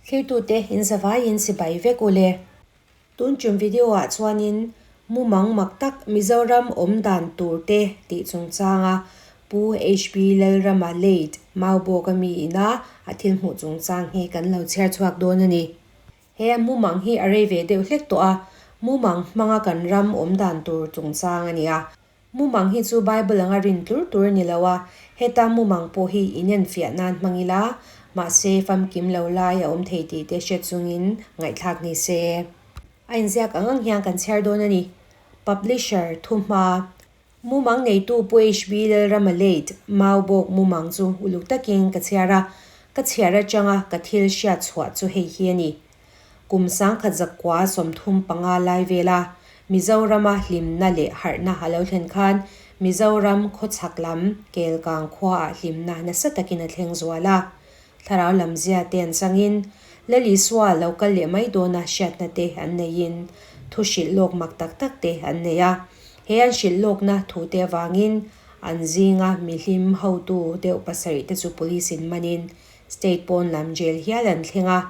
Thlirtute in zavaiin sipai vek u le. Tun tum video ah chuanin mumang mak tak Mizoram awm dan tur te tih chungchanga Pu HB Lalrama late Maubawk ami ina a thil hmuh chungchang hi kan lo chhiar chhuak dawn a ni. He mumang hi a rei ve deuh hlek tawh a, mumang hmanga kan ram awm dan tur chungchang a ni a. Mumang hi chu Bible anga rin tlur tur a ni lo a, heta mumang pawh hi inenfiah nan hmang ila, mahse famkim lo lai a awm thei tih te hriat chungin ngaihthlak ni se. A inziak ang ang hian kan chhiar dawn a ni. Publisher, Thuhma, Mumang neitu Pu HB Lalrama late Maubawk mumang chu uluk takin ka chhiar a, ka chhiar atanga ka thil hriat chhuah chu hei hi a ni. Kum 1935 lai vela Mizorama hlimna leh harhna a lo thlen khan Mizoram khawchhak lam Kelkang khuaah hlimna nasa takin a thleng zual a. Thlarau lam zia te an changin Lal Isua lo kal leh mai dawna hriatna te an neiin thu hrilh lawk mak tak tak te an nei a. He an hrilh lawkna thu te avangin an zinga mihlim hotu deuh pasarih te chu police in manin state pawn lam jail hial an thleng a.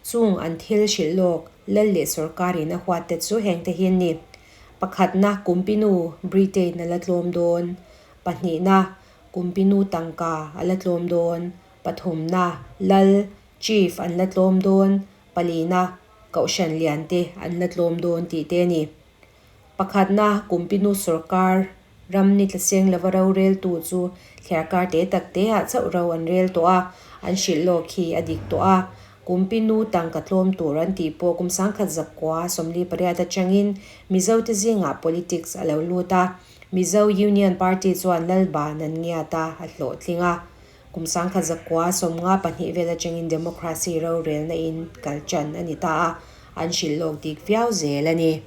Chung an thil hrilh lawk Lal leh sawrkarin a huat te chu heng te hi an ni. Pakhatna Kumpinu Britain a la tlawm dawn. Pahnihna Kumpinu tangka a la tlawm dawn. Pathumna Lal, Chief, an la tlawm dawn. Palina Kohhran lian te an la tlawm dawn tih te a ni. Pakhatna Kumpinu sawrkar ram ni tlaseng lova roreltu chu thliarkar te tak te ah chauh ro an rel tawh a, an hrilh lawk hi a dik tawh a. Kumpinu tangka tlawm tur an tih pawh kum 1948 atangin Mizo te zingah politics a lo lut a, Mizo Union Party chuan Lalban an ngiat a, a hlawhtling a. Kum 1952 vel atangin democracy rorelna in kal tan a ni ta a, an hrilh lawk dik viau zel a ni.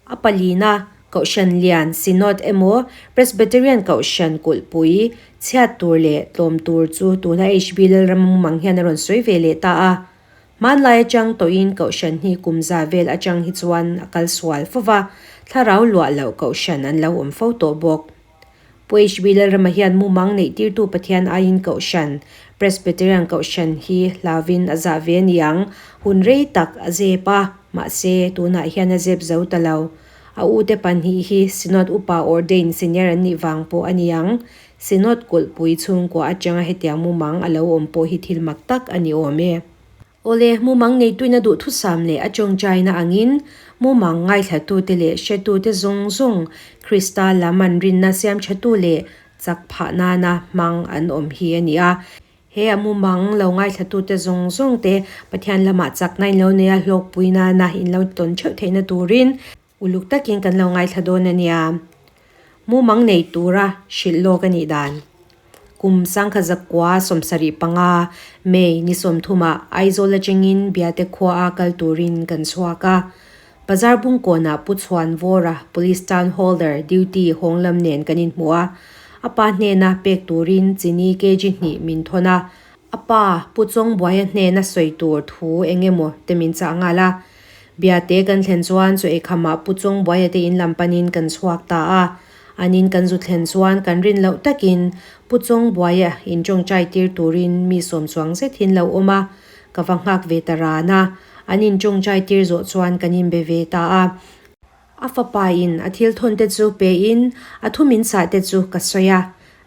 A palina, Kohhran Lian, Synod emaw Presbyterian Kohhran kulhpui, chhiat tur leh tlawm tur chu tuna HB Lalram mumang hian a rawn sawi ve leh ta a. Hmanlai atang tawhin Kohhran hi kum za vel atang hi chuan a kal sual fo va, thlarau luah loh Kohhran an lo awm fo tawh bawk. Pu HB Lalrama hian mumang neih tirtu Pathian aiin Kohhran, Presbyterian Kohhran hi hlauvin a zah ve aniang, hun rei tak a zep a, mahse tunah hian a zep zo ta lo. A ute pahnih hi Synod Upa Ordained Senior an nih vang pawh aniang, Synod kulhpui chhungkua atanga hetiang mumang a lo awm pawh hi thil mak tak a ni awm e. Awle, mumang neituina duhthusam leh a tawngtaina angin mumang ngaithlatute leh hretute zawng zawng Krista lam an rinna siamthatu leh chak phah nana hmang an awm hi a ni a. He a mumang lo ngaithlatute zawng zawngte Pathian lamah chakna in lo nei a, hlawkpui nana in lo tawn theuh theihna turin uluk takin kan lo ngaithla dawn a nia. Mumang nei tura hrilh lawk a nih dan. Kum 1975 May ni sawmthumah Aizawl atangin Biate khuaa kal turin kan chhuak a. Bazar Bungkawnah Pu Chhuan Vawra, Police Town Holder, duty hawng lam nen kan inhmu a. A pa hnena pek turin chini kg hnih min thawn a. A pa, Pu Chawngbuaia hnena sawi tur thu eng emaw te min chah nghal a. Biate kan thlen chuan chaw eikhamah Pu Chawngbuaia te in lam panin kan chhuak ta a. An in kan zu thlen chuan kan rin loh takin Pu Chawngbuaia in tawngtai tir turin mi sawm chuang zet hin lo awm a, ka va nghak ve ta ran a. An in tawngtai tir zawh chuan kan inbe ve ta a. A fapa in a thil thawn te chu pe in a thu min chah te chu ka sawi a,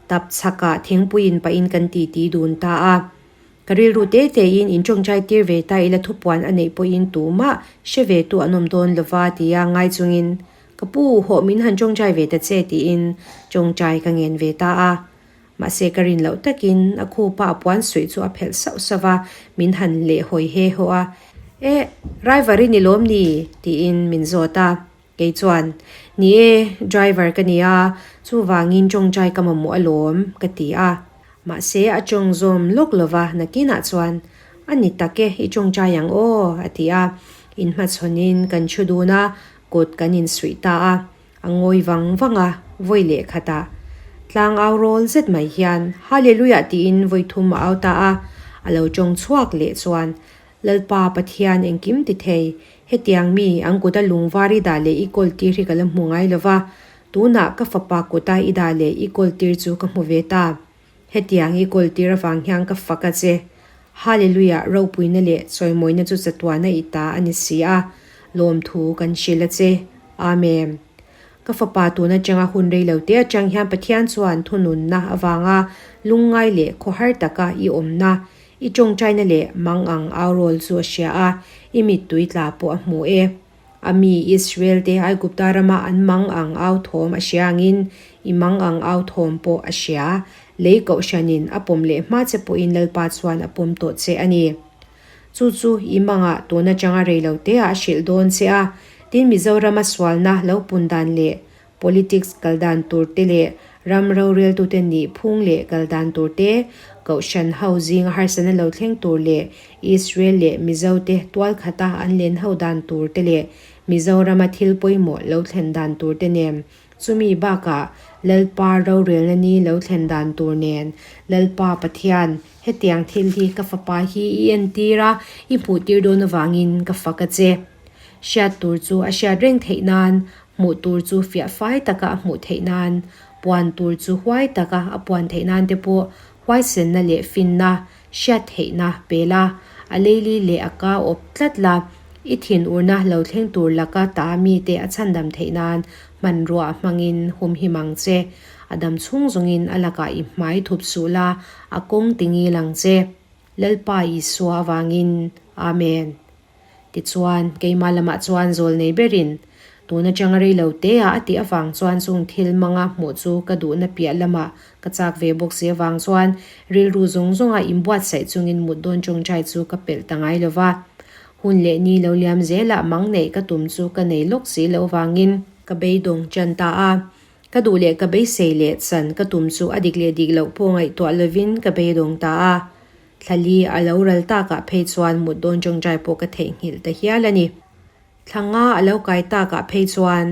tap chhakah thingpui in pahin kan titi dun ta a. Ka rilru te te in in tawngtai tir ve ta ila thupuan a neih pawhin tumah hre ve tu an awm dawn lova tia ngai chungin ka pu hawh min han tawngtai ve ta che tiin tawngtai ka ngen ve ta a. Mahse ka rin loh takin a khupa a puan suih chu a phelh sauh sauh va, min han leh hawi he haw a. Eh, driver i ni lawm ni? tiin min zawt a. Kei chuan, Ni e, driver ka ni a, chuvangin tawngtai ka mamawh alawm, ka ti a. Mahse a tawng zawm lawk lova nakinah chuan, A ni tak e, i tawngtai ang aw, a ti a. Inhmachhawnin kan thu dun a, kut kan insuih ta a. A ngawi vang vang a, vawi leh khatah tlang au rawl zet mai hian Hallelujah tiin vawi thum a au ta a, a lo tawng chhuak leh chuan Lalpa Pathian engkim ti thei, hetiang mi an kuta lungvar i dah leh i kawl tir hi ka la hmu ngai lo va, tunah ka fapa kuta i dah leh i kawl tir chu ka hmu ve ta. Hetiang i kawltir avang hian ka fak a che. Hallelujah, ropuina leh chawimawina chu chatuana i ta a ni si a, lawmthu kan hrilh a che. Amen. Ka fapa tun atanga hun rei lo te atang hian Pathian chuan thununna avanga lungngai leh khawhar taka i awmna, i tawngtaina leh mangang au rawl chu a hria a, i mittui tla pawh a hmu e. A mi Israel te Aigupta rama an mangang au thawm a hria angin i mangang au thawm pawh a hria. Lei kohhranin a pawm leh hma che pawhin Lalpa chuan a pawm tawh che a ni. Chu chu i mangah tun atanga rei lo te ah a hrilh dawn che a, tin Mizorama sualna lo pun dan leh politics kal dan tur te leh ram roreltute nih phung leh kal dan tur te, Kohhran ho zinga harsatna lo thleng tur leh Israel leh Mizo te tual khata an len ho dan tur te leh Mizorama thil pawimawh lo thlen dan tur te nen Chumi bakah Lalpa rorelna ni lo thlen dan tur nen Lalpa Pathian, hetiang thil hi ka fapa hi i entir a, i hmuhtir dawn avangin ka fak a che. Hriat tur chu a hriat reng theih nan, hmuh tur chu fiah fai taka a hmuh theih nan, puan tur chu huai taka a puan theih nan te pawh huaisenna leh finna, hriat theihna pe la, a leili leh a ka awp tlat la, i thinurna lo thleng tur laka ta mite a chhandam theih nan hmanrua hmangin humhim ang che. A dam chhung zawngin a lakah i hmai thup suh la, a kawng tingil ang che. Lalpa Isua avangin. Amen. Tichuan, keimah lamah chuan zawl nei berin, tun atanga rei lo te ah a tih avang chuan chung thil manga hmuh chu ka duhna piah lamah ka chak ve bawk si avang chuan rilru zawng zawnga inbuatsaih chungin mut dawn tawngtai chu ka pelh ta ngai lo va. Hun leh ni lo liam zelah mang neih ka tum chu ka nei lawk si loh vangin ka beidawng tan ta a. Ka duh leh ka beisei leh chan ka tum chu a dik leh dik loh pawh ngaihtuah lovin ka beidawng ta a. Thlali a lo ral takah phei chuan mut dawn tawngtai pawh ka theihnghilh ta hial a ni. Thla nga a lo kai takah phei chuan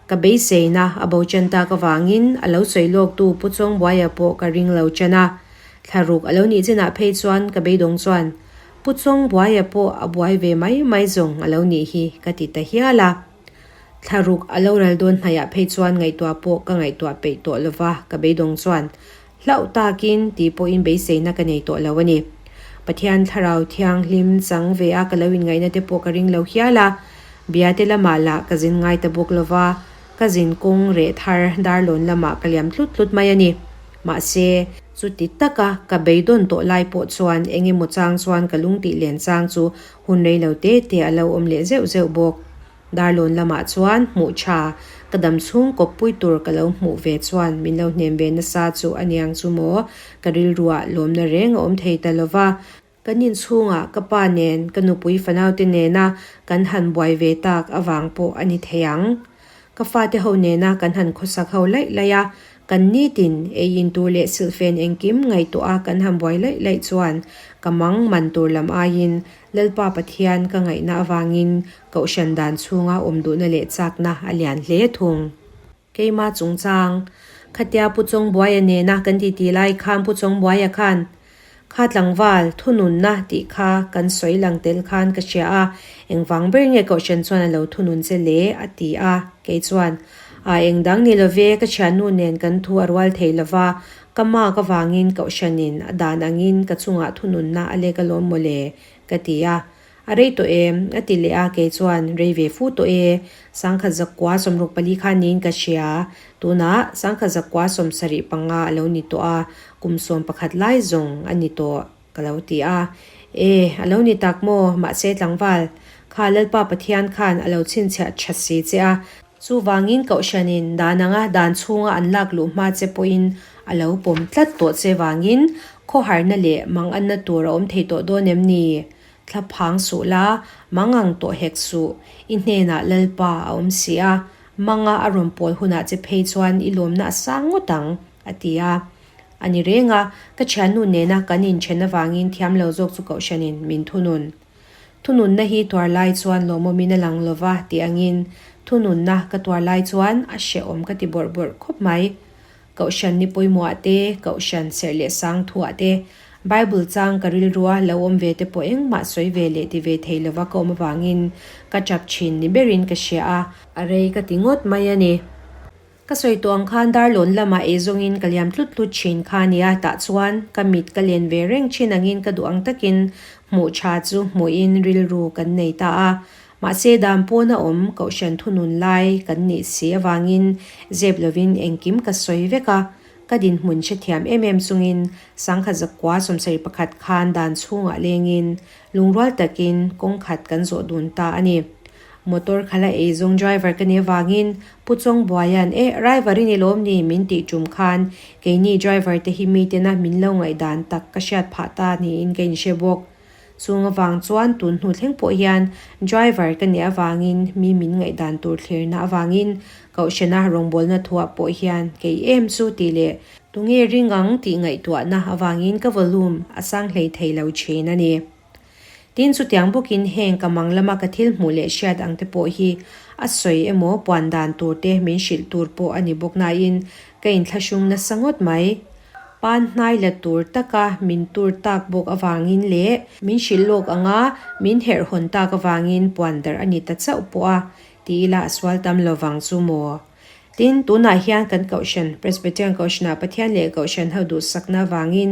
ka beiseina a bo chen tak avangin a lo sawi lawktu Pu Chawngbuaia pawh ka ring lo chen a. Thla ruk a lo nih chinah phei chuan ka beidawng chuan Pu Chawngbuaia pawh a buai ve mai mai zawng a lo nih hi ka ti ta hial a. Thla ruk a lo ral dawn hnaihah phei chuan ngaihtuah pawh ka ngaihtuah peih tawh lova ka beidawng chuan Hlauh takin tih pawhin beiseina ka nei tawh lo a ni. Pathian Thlarau Thianghlim chang ve a ka lo inngaihna te pawh ka ring lo hial a. Biate lamah lah ka zin ngai ta bawk lo va, ka zin kawng reh thar darlawn lamah ka liam tlut tlut mai a ni. Mahse, chuti taka ka beidawn tawh lai pawh chuan eng emaw chang chuan ka lung tih len chang chu hun rei lo te te a lo awm leh zeuh zeuh bawk. Darlawn lamah chuan hmuh tha, ka dam chhung kawppui tur ka lo hmuh ve chuan min lo hnem ve nasa chu a niang chu maw, ka rilruah lawmna reng a awm thei ta lo va. Kan inchhungah ka pa nen, ka nupui fanaute nena kan han buai ve tak avang pawh a ni thei ang. Ka fate ho nena kan han khawsak ho laih laih a, Kan nitin ei in tur leh silhfen engkim ngaihtuah a kan han buai laih laih chuan ka mang man tur lam aiin Lalpa Pathian ka ngaihna avangin Kohhran dan chhunga awm duhna leh chakna a lian hle thung. Keima chungchang, Khatia Pu Chawngbuaia nena kan titi lai khan Pu Chawngbuaia khan Kha tlangval, thununna tih kha kan sawi lang tel khan ka hria a, engvang ber nge Kohhran chuan a lo thunun che le? a ti a, kei chuan, A eng dang ni love, ka thiannu nen kan thu a rual thei lova, ka mak avangin Kohhranin a dan angin ka chungah thununna a lek alawm mawle, ka ti a. A rei tawh em? A ti leh a, kei chuan, Rei ve fu tawh e, 1964 khan niin ka hria, tunah 1975 a lo ni tawh a, kum 11 lai zawng a ni tawh, ka lo ti a. E, a lo ni tak maw? Mahse tlangval, kha Lalpa Pathian khan a lo chhinchhiah tha si che a, Chuvangin Kohhranin dan anga dan chhunga an lak luh hma che pawhin a lo pawm tlat tawh che vangin khawharna leh manganna tur a awm thei tawh dawn em ni? Thla phang suh la, mangang tawh hek suh, i hnenah Lalpa a awm si a, manga a rawn pawl hunah che phei chuan i lawmna a sang ngawt ang, a ti a. A ni reng a, ka thiannu nena kan inthen avangin thiam lo zawk chu Kohhranin min thunun. Thununna hi tuar lai chuan lawmawmin a lang lo va tih angin thununna ka tuar lai chuan a hrehawm ka ti bawrh bawrh khawp mai. Kohhran ni pawimawhah te, Kohhran serh leh sang thuah te, Bible chang ka rilrua lo awm ve te pawh engmah sawi ve leh ti ve thei lova ka awm avangin ka tap thin ni berin ka hria a, a rei ka ti ngawt mai a ni. Ka sawi tawh ang khan Darlawn lamah eizawngin ka liam tlut tlut thin kha a nia, tah chuan ka mit ka len ve reng thin angin ka duh ang takin hmuh tha chu hmuhin rilru kan nei ta a. Mahse dan pawna awm Kohhran thunun lai kan nih si avangin zep lovin engkim ka sawi vek a, ka dinhmun hrethiam em em chungin sangkhat zakua 71 khan dan chhungah lengin lungrual takin kawng khat kan zawh dun ta a ni. Motor khala eizawng driver ka nih avangin Pu Chawngbuaia'n Eh, river i ni lawm ni? min tih tum khan keini driver te hi mitena min lo ngaihdan tak ka hriat phah ta niin ka inhre bawk. Chung avang chuan tun hnu thleng pawh hian driver ka nih avangin mi min ngaihdan tur thlirna avangin Kohhrana rawngbawlna thuah pawh hian kei em chu tih leh tunge ring ang tih ngaihtuahna avangin ka volume a sang hlei thei lo thin a ni. Tin, chutiang bawkin heng ka mang lama ka thil hmuh leh hriat ang te pawh hi a sawi emaw puan dan tur te min hrilh tur pawh a ni bawk nain ka inthlahrung nasa ngawt mai. Pan hnai la tur taka min tur tak bawk avangin leh min hrilh lawk anga min herh hawn tak avangin puan darh a ni ta chauh pawh a ti ila a sual tam lovang chu maw? Tin, tunah hian kan Kohhran, Presbyterian Kohhranah Pathian leh Kohhran ho duhsakna avangin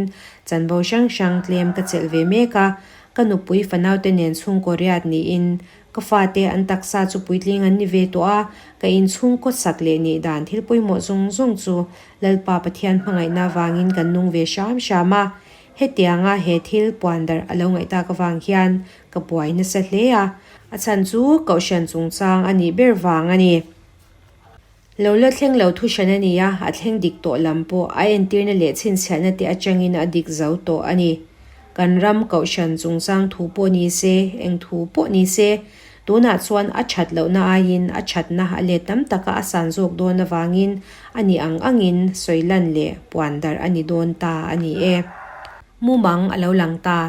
chanvo hrang hrang tlem ka chelh ve mek a. Ka nupui fanaute nen chhungkaw riat niin ka fate an taksa chu puitling an ni ve tawh a, ka inchhungkaw sak leh nih dan thil pawimawh zawng zawng chu Lalpa Pathian hmangaihna avangin kan nung ve hram hram a. Hetianga he thil puan darh a lo ngaih tak avang hian ka buai nasa hle a, a chhan chu Kohhran chungchang a nih ber vang a ni. Lo la thleng lo thu hran a ni a, a thleng dik tawh lam pawh a entirna leh chhinchhiahna te atangin a dik zo tawh a ni. Kan ram Kohhran chungchang thu pawh ni se, eng thu pawh ni se, tunah chuan a that lohna aiin a thatna a let tam taka a san zawk dawn avangin a ni ang angin sawi lan leh puan darh a ni dawn ta a ni e. Mumang a lo lang ta.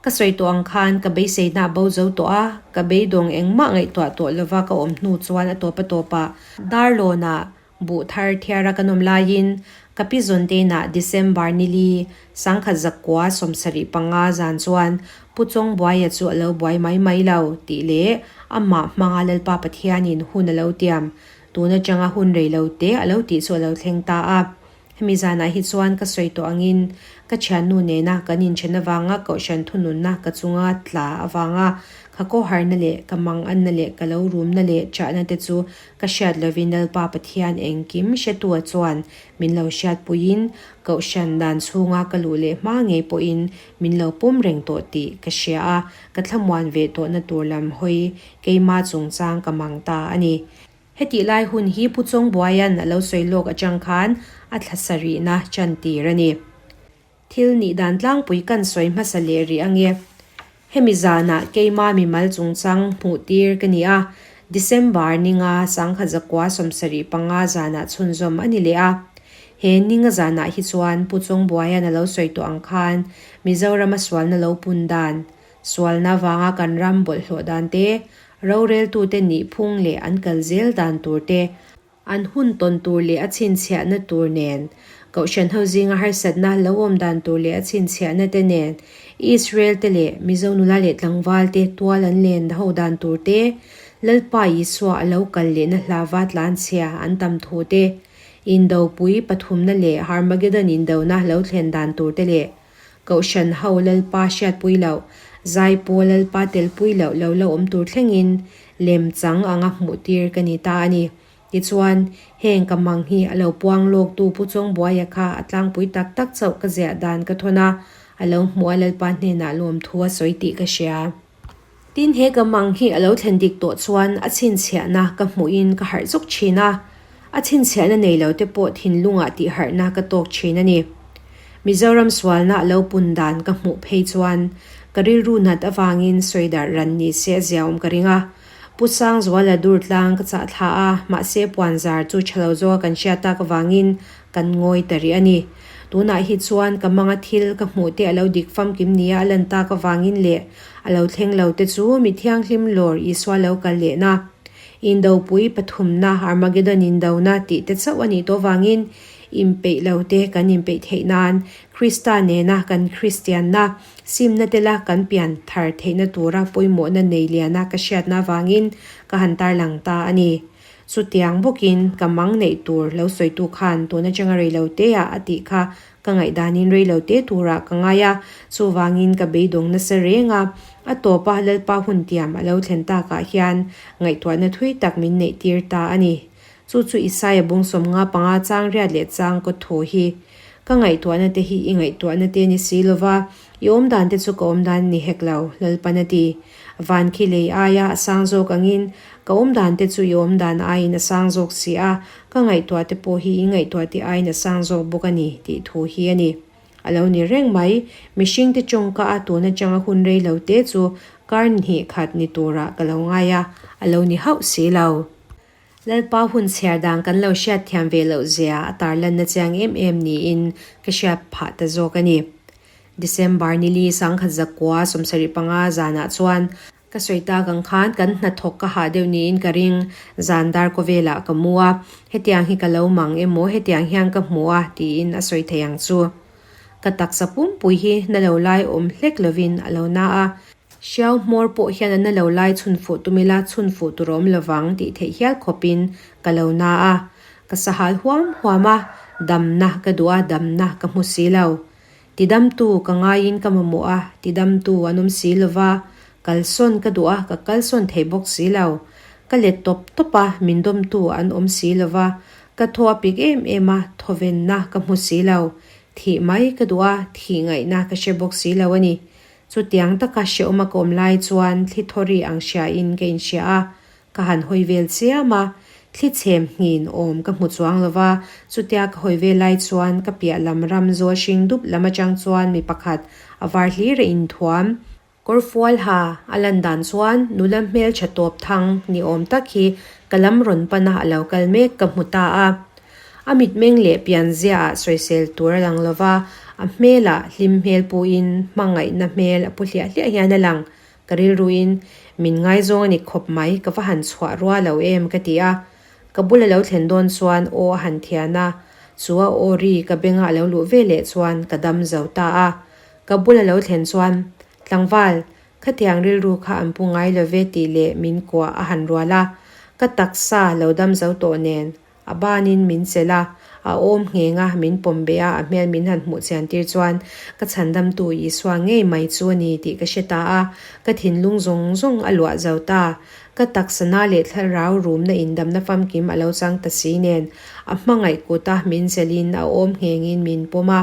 Ka sawi tawh ang khan ka beiseina a bo zo tawh a, ka beidawng engmah ngaihtuah tawh lova ka awm hnu chuan a tawp a tawpah Darlawnah buh thar thiara kan awm laiin ka pi Zawnteina December nili 1975 zan chuan Pu Chawngbuaia chu a lo buai mai mai lo tih leh amah hmanga Lalpa Pathianin hun a lo tiam tun atanga hun rei lo te a lo tih chu a lo thleng ta a. Hemi zanah hi chuan ka sawi tawh angin ka thiannu nena kan inthen avanga Kohhran thununna ka chunga tla avanga ka kawharna leh ka manganna leh ka lo rumna leh chahna te chu ka hriat lovin Lalpa Pathian engkim hretua chuan min lo hriatpuiin Kohhran dan chhunga ka luh leh hma ngei pawhin min lo pawm reng tawh tih ka hria a, ka thlamuan ve tawhna tur lam hawi keima chungchang ka mang ta a ni. Hetih lai hun hi Pu Chawngbuaia'n a lo sawi lawk atang khan a thla sarihna chan tir a ni. Thil nih dan tlangpui kan sawi hmasa leh rih ange. Hemi zanah keima mimal chungchang hmuh tir ka ni a, December ninga 1975 zanah chhunzawm a ni leh a. He ninga zanah hi chuan Pu Chawngbuaia'n a lo sawi tawh ang khan Mizorama sualna lo pun dan, Sualna vanga kan ram bawlhhlawh dan te, roreltute nihphung leh an kal zel dan tur te, an hun tawn tur leh a chhinchhiahna tur nen, Kohhran ho zinga harsatna lo awm dan tur leh a chhinchhiahna te nen, Israel te leh Mizo nula leh tlangval te tual an len ho dan tur te, Lalpa Isua a lo kal lehna hlava tlanchhia an tam thu te, Indopui pathumna leh Harmagedon indona lo thlen dan tur te leh Kohhran ho Lalpa hriatpui loh, zaipawl Lalpa telpui loh lo la awm tur thlengin lem chang anga hmuh tir ka ni ta a ni. Tichuan, heng ka mang hi a lo puang lawktu Pu Chawngbuaia kha a tlangpui tak tak chauh ka ziah dan ka thawn a, a lo hmuh a Lalpa hnenah lawmthu a sawi tih ka hria. Tin, he ka mang hi a lo thlen dik tawh chuan a chhinchhiahna ka hmuhin ka harh zuk thin a, a chhinchhiahna nei lo te pawh thinlungah tihharhna ka tawk thin a ni. Mizoram sualna a lo pun dan ka hmuh phei chuan ka rilru nat avangin sawi darh ran ni se a ziaawm ka ring a. Pu Sangzuala dur tlang ka chah thla a, mahse puanzar chu tha lo zawka kan hriat tak avangin Kan ngawi ta rih a ni. Tunah hi chuan ka manga thil ka hmuh te a lo dik famkim nia a lan tak avangin leh a lo thleng lo te chu mi thianghlim lawr Isua lo kal lehna, Indopui pathumna, Armageddon indona tih te chauh a nih tawh avangin inpeih lo te kan inpeih theih nan Krista nena kan Kristianna simna te la kan pian thar theihna tura pawimawhna nei liana ka hriatna avangin ka han tarlang ta a ni. Chutiang bawkin ka mang neih tur lo sawitu khan tun atanga reiloteah a tih kha ka ngaihdanin reilote turah ka ngai a, chuvangin ka beidawng nasa reng a. A tawpa Lalpa hun tiam a lo thlen takah hian ngaihtuahna thui tak min neih tir ta a ni. Chu chu Isaia bung 55 chang riat leh chang kaw thu hi ka ngaihtuahna te hi i ngaihtuahna te ni si lova, i awmdan te chu ka awmdan ni hek lo, Lalpan a ti. Van khi lei aia a sang zawk angin ka awmdan te chu i awmdan aiin a sang zawk si a, ka ngaihtuah te pawh hi i ngaihtuah te aiin a sang zawk bawk a ni tih thu hi a ni. A lo ni reng mai, mihringte tawngka a tun atanga hun rei lo te chu kar hnih khat ni turah ka lo ngai a, a lo ni hauh si lo. Lalpa hun chhiar dan kan lo hriat thiam ve loh zia a tarlanna chiang em em niin ka hriat phah ta zawk a ni. December nili 1945 zanah chuan ka sawi tak ang khan kan hnathawk ka hah deuh niin ka ring, zan dar kawvelah ka mu a, hetiang hi ka lo mang emaw hetiang hian ka hmu a tiin a sawi thei ang chu. Ka taksa pumpui hi na lo lai awm hlek lovin a lo na a. Hriau hmawr pawh hian a na lo lai chhun fuh tum ila chhun fuh tur awm lovang tih theih hial khawpin ka lo na a. Ka sahal huam huam a, damna ka duh a, damna ka hmu si lo. Tidamtu ka ngaiin ka mamawh a, tidamtu an awm si lova, kalsawn ka duh a, ka kalsawn thei bawk si lo. Ka let tawp tawp a, min dawmtu an awm si lova, ka thaw a pik em em a, thawvenna ka hmu si lo. Thih mai ka duh a, thih ngaihna ka hre bawk si lo a ni. Chutiang taka hrehawm a ka awm lai chuan thli thawri ang hriain ka inhria a, ka han hawi vel chiam a, thli chhem nghin awm ka hmu chuang lo va, chutia ka hawi vel lai chuan ka piah lam ram zawl hring dup lam atang chuan mi pakhat a var hlir a inthuam. Kawrfual ha a lan dan chuan nula hmeltha tawp thang ni awm tak hi ka lam rawn pan a a lo kal mek ka hmu ta a. A mitmeng leh pianziaah sawisel tur a lang lo va, a hmelah hlim hmel puin hmangaihna hmel a pu hliah hliah hian a lang. Ka rilruin, Min ngaizawng a ni khawp mai, ka va han chhuah rua lo em ka ti a. Ka bula lo thlen dawn chuan aw a han thian a, chu a aw ri ka benga a lo luh ve leh chuan ka dam zo ta a. Ka bula lo thlen chuan, Tlangval, Khatiang rilru kha an pu ngai lo ve tih leh min kuah a han rual a. Ka taksa lo dam zo tawh nen, A banin min chelh a, a awm ngheng a, min pawm beh a, a hmel min han hmuh chian tir chuan ka chhandamtu Isua ngei mai chu a ni tih ka hre ta a, ka thinlung zawng zawng a luah zo ta. Ka taksana leh thlarau rumna indamna famkim a lo chang ta si nen, a hmangaih kut a min chelhin a awm nghengin min pawm a,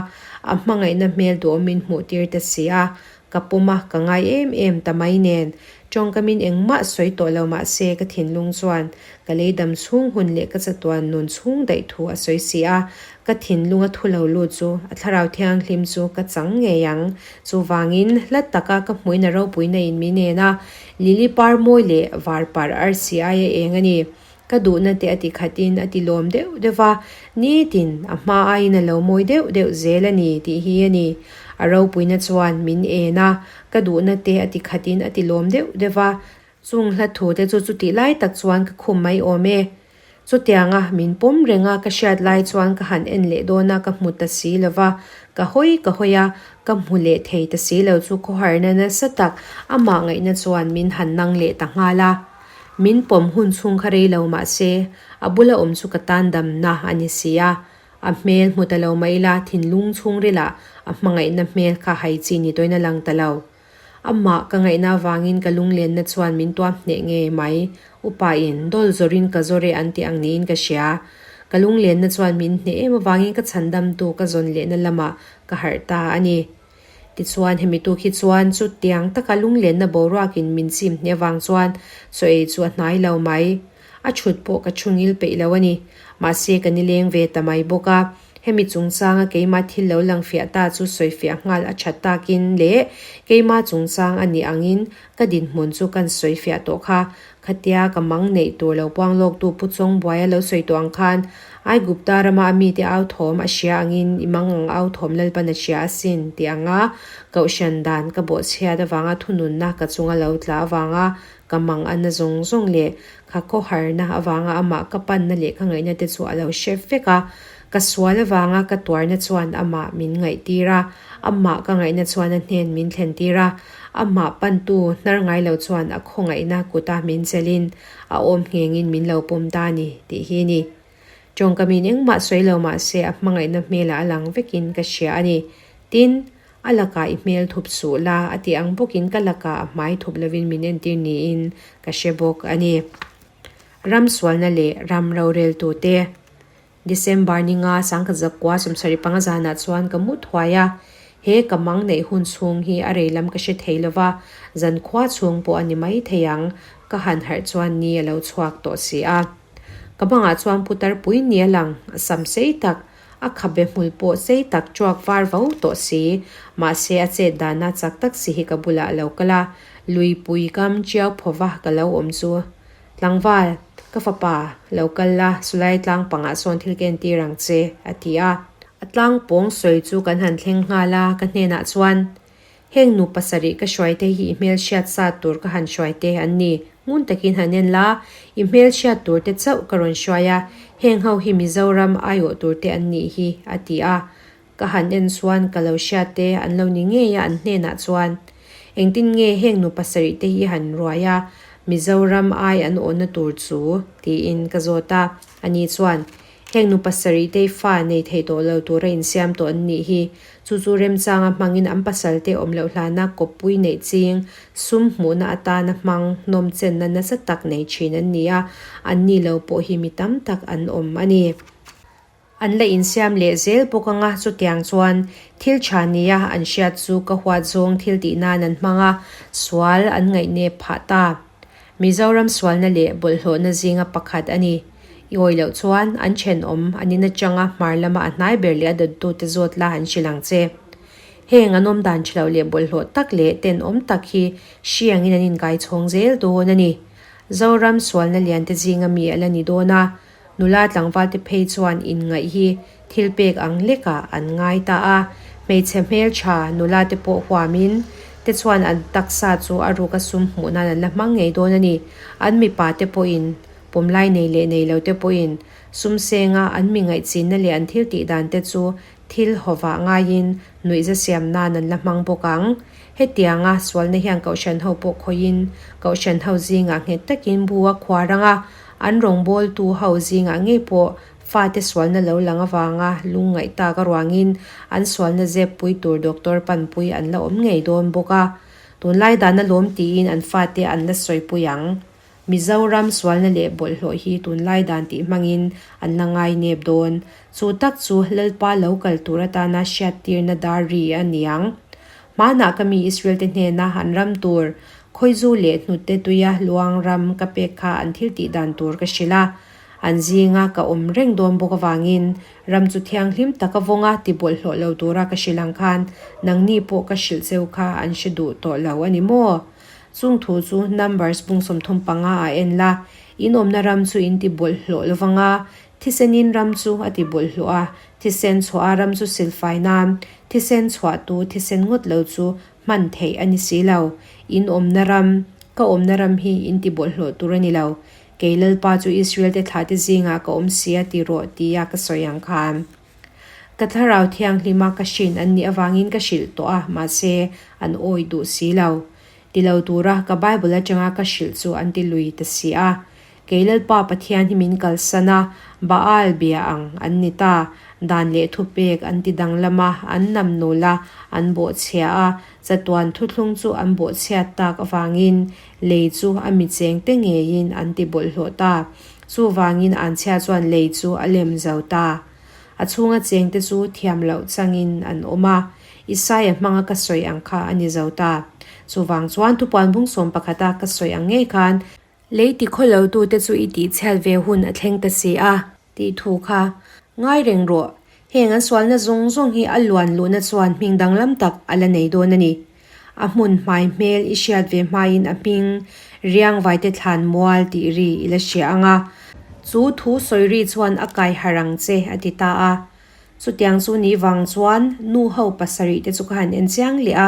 a hmangaihna hmel duhawm min hmuh tir ta si a, Ka pawm a, ka ngai em em ta mai nen. Tawngkamin engmah sawi tawh lo mah se ka thinlung chuan ka lei dam chhung hun leh ka chatuan nun chhung daih thu a sawi si a. Ka thinlung a thu lo lut chu a thlarau thianghlim chu ka chang ngei ang. Chuvangin hla taka ka hmuina ropuina in mi nen a, lily par mawi leh var par arsi aia eng a ni. Ka duhna te a ti khatin a ti lawm deuh deuh va, nitin a hma aiin a lo mawi deuh deuh zel a ni tih hi a ni. A ropuina chuan min en a, ka duhna te a ti khatin a ti lawm deuh deuh va, chung hla thu te chu chutih lai tak chuan ka khum mai awm e. Chutianga min pawm reng a ka hriat lai chuan ka han en leh dawn a ka hmu ta si lo va, ka hawi ka hawi a, ka hmu leh thei ta si lo chu khawharna nasa tak amah ngaihna chuan min han nang leh ta nghal a. Min pawm hun chhung kha rei lo mah se, a bula awm chu ka tan damna a ni si a. A hmel hmu ta lo mah ila thinlung chhungrilah a hmangaihna hmel kha hai chi ni tawhin a lang ta lo. Amah ka ngaihna avangin ka lunglenna chuan min tuam hneh ngei mai. Upa in, Dawl zawrin ka zawr e an tih ang niin ka hria. Ka lunglenna chuan min hneh em avangin ka chhandamtu ka zawn lehna lamah ka harh ta a ni. Tichuan, hemi tuk hi chuan chutiang taka lunglenna boruakin min chim hneh avang chuan chaw ei chu a hnai lo mai. A chhut pawh ka thu ngil peih lo a ni. Mahse, ka nileng ve ta mai bawk a. Hemi chungchanga keimah thil lo lang fiah ta chu sawi fiah nghal a that takin leh keimah chungchang a nih angin ka dinhmun chu kan sawi fiah tawh kha. Khatia ka mang neih tur lo puang lawktu Pu Chawngbuaia lo sawi tawh ang khan Aigupta rama a mite au thawm a hria angin i mang ang au thawm Lalpan a hria asin tih anga kohhran dan ka bawhchhiat avanga thununna ka chunga lo tla avanga ka mang anna zawng zawng leh ka khawharna avanga amah ka panna leh ka ngaihna te chu a lo hre vek a. Ka sual avanga ka tuarna chuan amah min ngaihtir a, amah ka ngaihna chuan a hnen min thlentir a, amah pantu hnar ngai lo chuan a khawngaihna kuta min chelhin a awm nghengin min lo pawm ta a ni tih hi a ni. Tawngkamin engmah sawi lo mah se a hmangaihna hmelah a lang vekin ka hria a ni. Tin, a lakah i hmel thup suh la a tih ang bawkin ka lakah a hmai thup lovin min entir niin ka hre bawk a ni. Ram sualna leh ram roreltute. December ni nga sangkhat zakua 75 zanah chuan ka mu thuai a, he ka mang neih hun chhung hi a rei lam ka hre thei lo va, zankhua chhung pawh a ni mai thei ang, ka han harh chuan ni a lo chhuak tawh si a. Ka bangah chuan putar pui ni a lang, a sam sei tak, a khabe hmul pawh sei tak tuak var vo tawh si, mahse a chet dana chak tak si hi ka bulah a lo kal a, luipui kam chiau phawva ka lo awm chu Tlangval, ka fapa, lo kal la, sulai tlang pangah sawn thil ka entir ang che, a ti a. A tlang pawng sawi chu kan han thleng nghal a, ka hnenah chuan, Heng nu pasarih ka hruaite hi i hmelhriat sa tur ka han hruaite an ni, ngun takin han en la, i hmelhriat tur te chauh ka rawn hruai a, heng ho hi Mizoram aiawh tur te an nih hi, a ti a. Ka han en chuan ka lo hriat te an lo ni ngei a an hnenah chuan engtin nge heng nu pasarih te hi han ruai a Mizoram ai an awhna tur chu tiin ka zawt a, ani chuan heng nu pasarih te fa nei thei tawh lo tura insiam tawh an nih hi, chu chu remchanga hmangin an pasal te awm loh hlana kawppui neih ching sum hmuhna atana hmang hnawm chenna nasa tak nei thin an ni a, an ni lo pawh hi mi tam tak an awm a ni. An la insiam leh zel bawk anga chutiang chuan thil tha nia an hriat chu ka huat zawng thil tih nan an hmang a, sual an ngaihnep phah ta. Mizoram sualna leh bawlhhlawhna zinga pakhat a ni. I awih loh chuan an thenawm an in atanga hmar lama a hnai ber leh a dawttute zawt la an hrilh ang che. Heng an awm dan ṭha loh leh bawlhhlawh tak leh tenawm tak hi hri angin an inkaichhawng zel dawn a ni. Zoram sualna liante zinga mi a la ni dawn a, Nula tlangvalte phei chuan inngaih hi thil pek ang lekah an ngai ta a, hmeichhe hmeltha nula te pawh huamin te chuan an taksa chu a ruka sum hmuh nan an la hmang ngei dawn a ni. An mipa te pawhin pawmlai nei leh nei lo te pawhin sum senga an mi ngaihchinna leh an thil tih dan te chu thil hawvah ngaiin nuihza siam nan an la hmang bawk ang. Hetianga sualna hian Kohhran ho pawh khawihin Kohhran ho zingah nghet takin bu a khuar ang a, An rawngbawltu ho zingah ngei pawh fate sualna lo lang avanga lungngaih tak aruangin an sualna zep pui tur doctor panpui an la awm ngei dawn bawk a. Tunlai dana lawm tiin an fate an la sawipui ang. Mizoram sualna leh bawlhhlawh hi tunlai dan tih hmangin an la ngai nep dawn. Chu tak chu Lalpa lo kal tur atana hriattirna dar ri a niang. Hmanah ka mi Israel-te hnena an ram tur Khawizu leh hnute tuia luang ram ka pek kha an thil tih dan tur ka hrilh a, an zinga ka awm reng dawn bawk avangin ram chu thianghlim taka vawnga ti bawlhhlawh lo tura ka hrilh ang khan nangni pawh ka hrilh cheu kha an hre duh tawh lo a ni maw? Chung thu chu Numbers bung 35 ah en la, in awmna ram chu in ti bawlhhlawh lovanga Thisenin ram chu a ti bawlhhlawh a, thisen chhuah a ram chu silfai nan, thisen chhuahtu thisen ngawt lo chu hman theih a ni si lo. In awmna ram, ka awmna ram hi in ti bawlhhlawh tur a ni lo. Kei Lalpa chu Israel-te thlahte zingah ka awm si a ti rawh tia ka sawi ang khan. Ka thlarau thianghlima ka hrin an nih avangin ka hrilh tawh a, mahse an awi duh si lo. Ti lo tura ka Bible atanga ka hrilh chu an ti lui ta si a. Kei Lalpa Pathian hi min kalsan a, Baal bia ang an ni ta. Dan leh thupek an ti danglam a, an nam nul a, an bawhchhia a, chatuan thuthlung chu an bawhchhiat tak avangin lei chu a mi chengte ngeiin an ti bawlhhlawh ta. Chuvangin anchhia chuan lei chu a lem zo ta. A chhunga chengte chu thiam loh changin an awm a, Isaia hmanga ka sawi ang kha a ni zo ta. Chuvang chuan thupuan bung sawmpakhata ka sawi ang ngei khan, Lei ti khaw lo tute chu i tih chhiat ve hun a thleng ta si a, tih thu kha ngai reng rawh. Heng an sualna zawng zawng hi a luan luhna chuan hming danglam tak a la nei dawn a ni. A hmun hmai hmel i hriat ve hmain a hming Riangvaite thlan mual tih ri i la hria ang a. Chu thu sawi ri chuan a kai harh ang che, a ti ta a. Chutiang chu ni vang chuan nu ho pasarih te chu ka han en chiang leh a,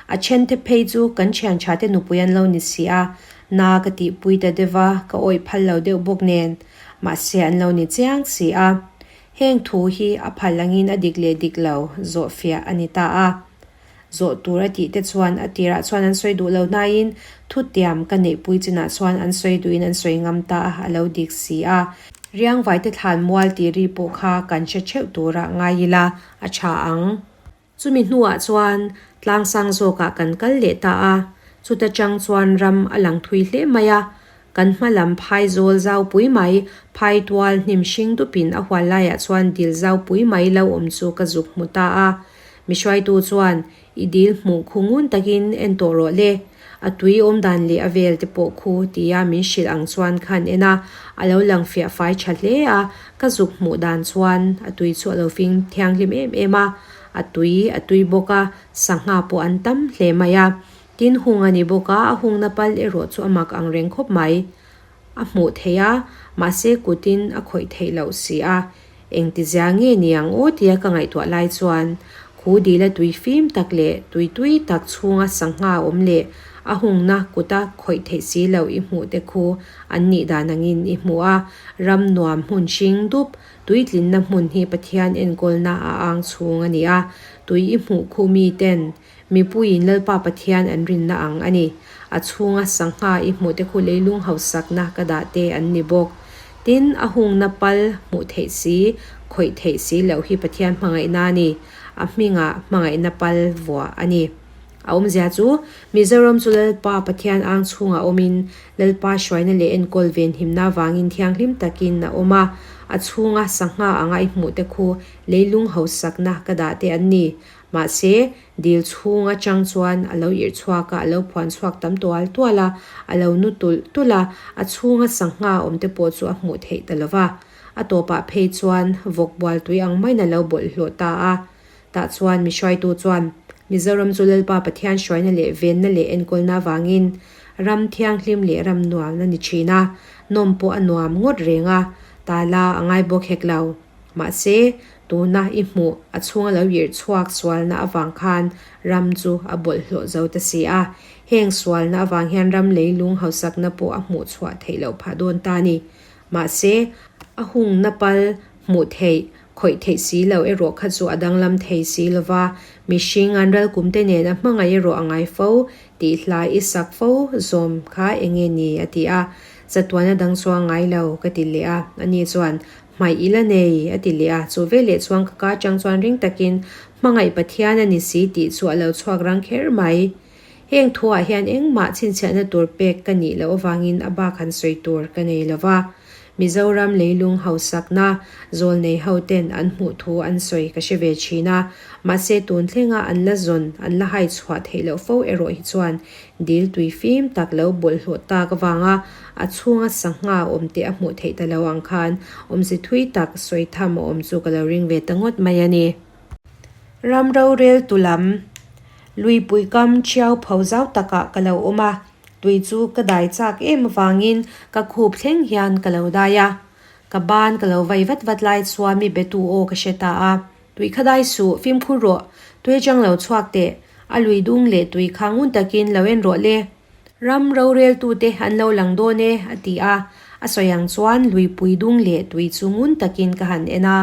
a then te phei chu kan thian tha te nupui an lo ni si a, na ka tihpui ta deuh va, ka awih phal lo deuh bawk nen, mahse an lo ni chiang si a. Heng thu hi a phal angin a dik leh dik lo zawhfiah a ni ta a. Zawh tur a tih te chuan a tirah chuan an sawi duh lo nain thutiam ka neihpui chinah chuan an sawi duhin an sawi ngam ta a, a lo dik si a. Riangvaite thlan mual tih ri pawh kha kan hre theuh turah ngai ila a tha ang. Chumi hnuah chuan tlangsang zawkah kan kal leh ta a, chuta chang chuan ram a lang thui hle mai a. Kan hma lam phai zawl zau pui mai, phai tual hnim hring dupin a hual laiah chuan dil zau pui mai lo awm chu ka zuk hmu ta a. Mi hruaitu chuan, I dil hmuh khu ngun takin en tawh rawh le. A tui awm dan leh a vel te pawh khu tia min hrilh ang chuan khan en a, a lo lang fiah fai tha hle a, ka zuk hmuh dan chuan a tui chu a lo fing thianghlim em em a, a tui a tui bawk a, sangha pawh an tam hle mai a. Tin hung a ni bawk a, a hungna pal erawh chu a mak ang reng khawp mai. A hmuh theih a, mahse kutin a khawih theih loh si a. Engtizia nge ni ang aw tia ka ngaihtuah lai chuan khu dila tui fim tak leh tui tui tak chhunga sangha awm leh a hungna kuta khawih theih si loh i hmuh te khu an nih dan angin i hmu a. Ram nuam hmun hring dup tuitlinna hmun hi Pathian enkawlna a ang chhung a ni a, tui i hmuh khu mi ten Mipuiin Lalpa Pathian an rinna ang a ni. A chhunga sangha i hmuhte khu leilung hausakna ka dah te an ni bawk. Tin, a hungna pal hmuh theih si, khawih theih si loh hi Pathian hmangaihna a ni. A hmingah hmangaihna pal vuah a ni. A awmzia chu, Mizoram chu Lalpa Pathian ang chhungah awmin, Lalpa hruaina leh enkawl venhimna vangin thianghlim takin a awm a. A chhunga sangha anga i hmuhte khu leilung hausakna ka dah te an ni. Mahse, dil chhung atang chuan a lo irh chhuak a, a lo phuan chhuak tam tual tual a, a lo nu tulh tulh a, a chhunga sangha awm te pawh chu a hmuh theih ta lo va. A tawpah phei chuan vawk bual tui ang maiin a lo bawlhhlawh ta a. Tah chuan mi hruaitu chuan, Mizoram chu Lalpa Pathian hruaina leh venna leh enkawlna avangin ram thianghlim leh ram nuam a ni thin a, nawm pawh a nuam ngawt reng a, tala a ngai bawk hek lo. Mahse, tuna i hmuh a chhunga lo irh chhuak sualna avang khan ram chu a bawlhhlawh zo ta si a. Heng sualna avang hian ram leilung hausakna pawh a hmuh chhuah theih loh phah dawn ta a ni. Mahse, a hungna pal hmuh theih, khawih theih si lo erawh kha chu a danglam thei si lo va, mihring an ral kumte nen a hmangaih erawh a ngai fo tih hla i sak fo zawm kha eng nge ni a ti a. Chatuana dang chuang ngai lo ka ti leh a, ani chuan Hmaih i la nei, a ti leh a. Chu veleh chuan ka ka chang chuan ring takin, Hmangaih Pathian a ni si tih chu a lo chhuak rang kher mai. Heng thuah hian engmah chhinchhiahna tur pek ka nih loh avangin a bak han sawi tur ka nei lo va. Mizoram leilung hausakna zawlnei ho ten an hmuh thu an sawi ka hre ve thin a. Mahse tun thlenga an la zawn, an la hai chhuah theih loh fo erawh hi chuan dil tui fim tak lo bawlhhlawh tak avanga A chhunga sangha awm te a hmuh theih ta lo ang khan awmze thui tak sawi tham a awm chu ka lo ring ve ta ngawt mai a ni. Ram rorel tu lam Luipui kam thiau pho zau takah ka lo awm a, tui chu ka dai chak em avangin ka khup thleng hian ka lo dai a. Ka ban ka lo vai vat vat lai chuan mi betu aw ka hre ta a, Tui kha dai suh, fimkhur rawh, tui atang lo chhuak teh, a lui dung leh tui kha ngun takin lo en rawh le. Ram roreltute an lo lang dawn e, a ti a. A sawi ang chuan luipui dung leh tui chu ngun takin ka han en a,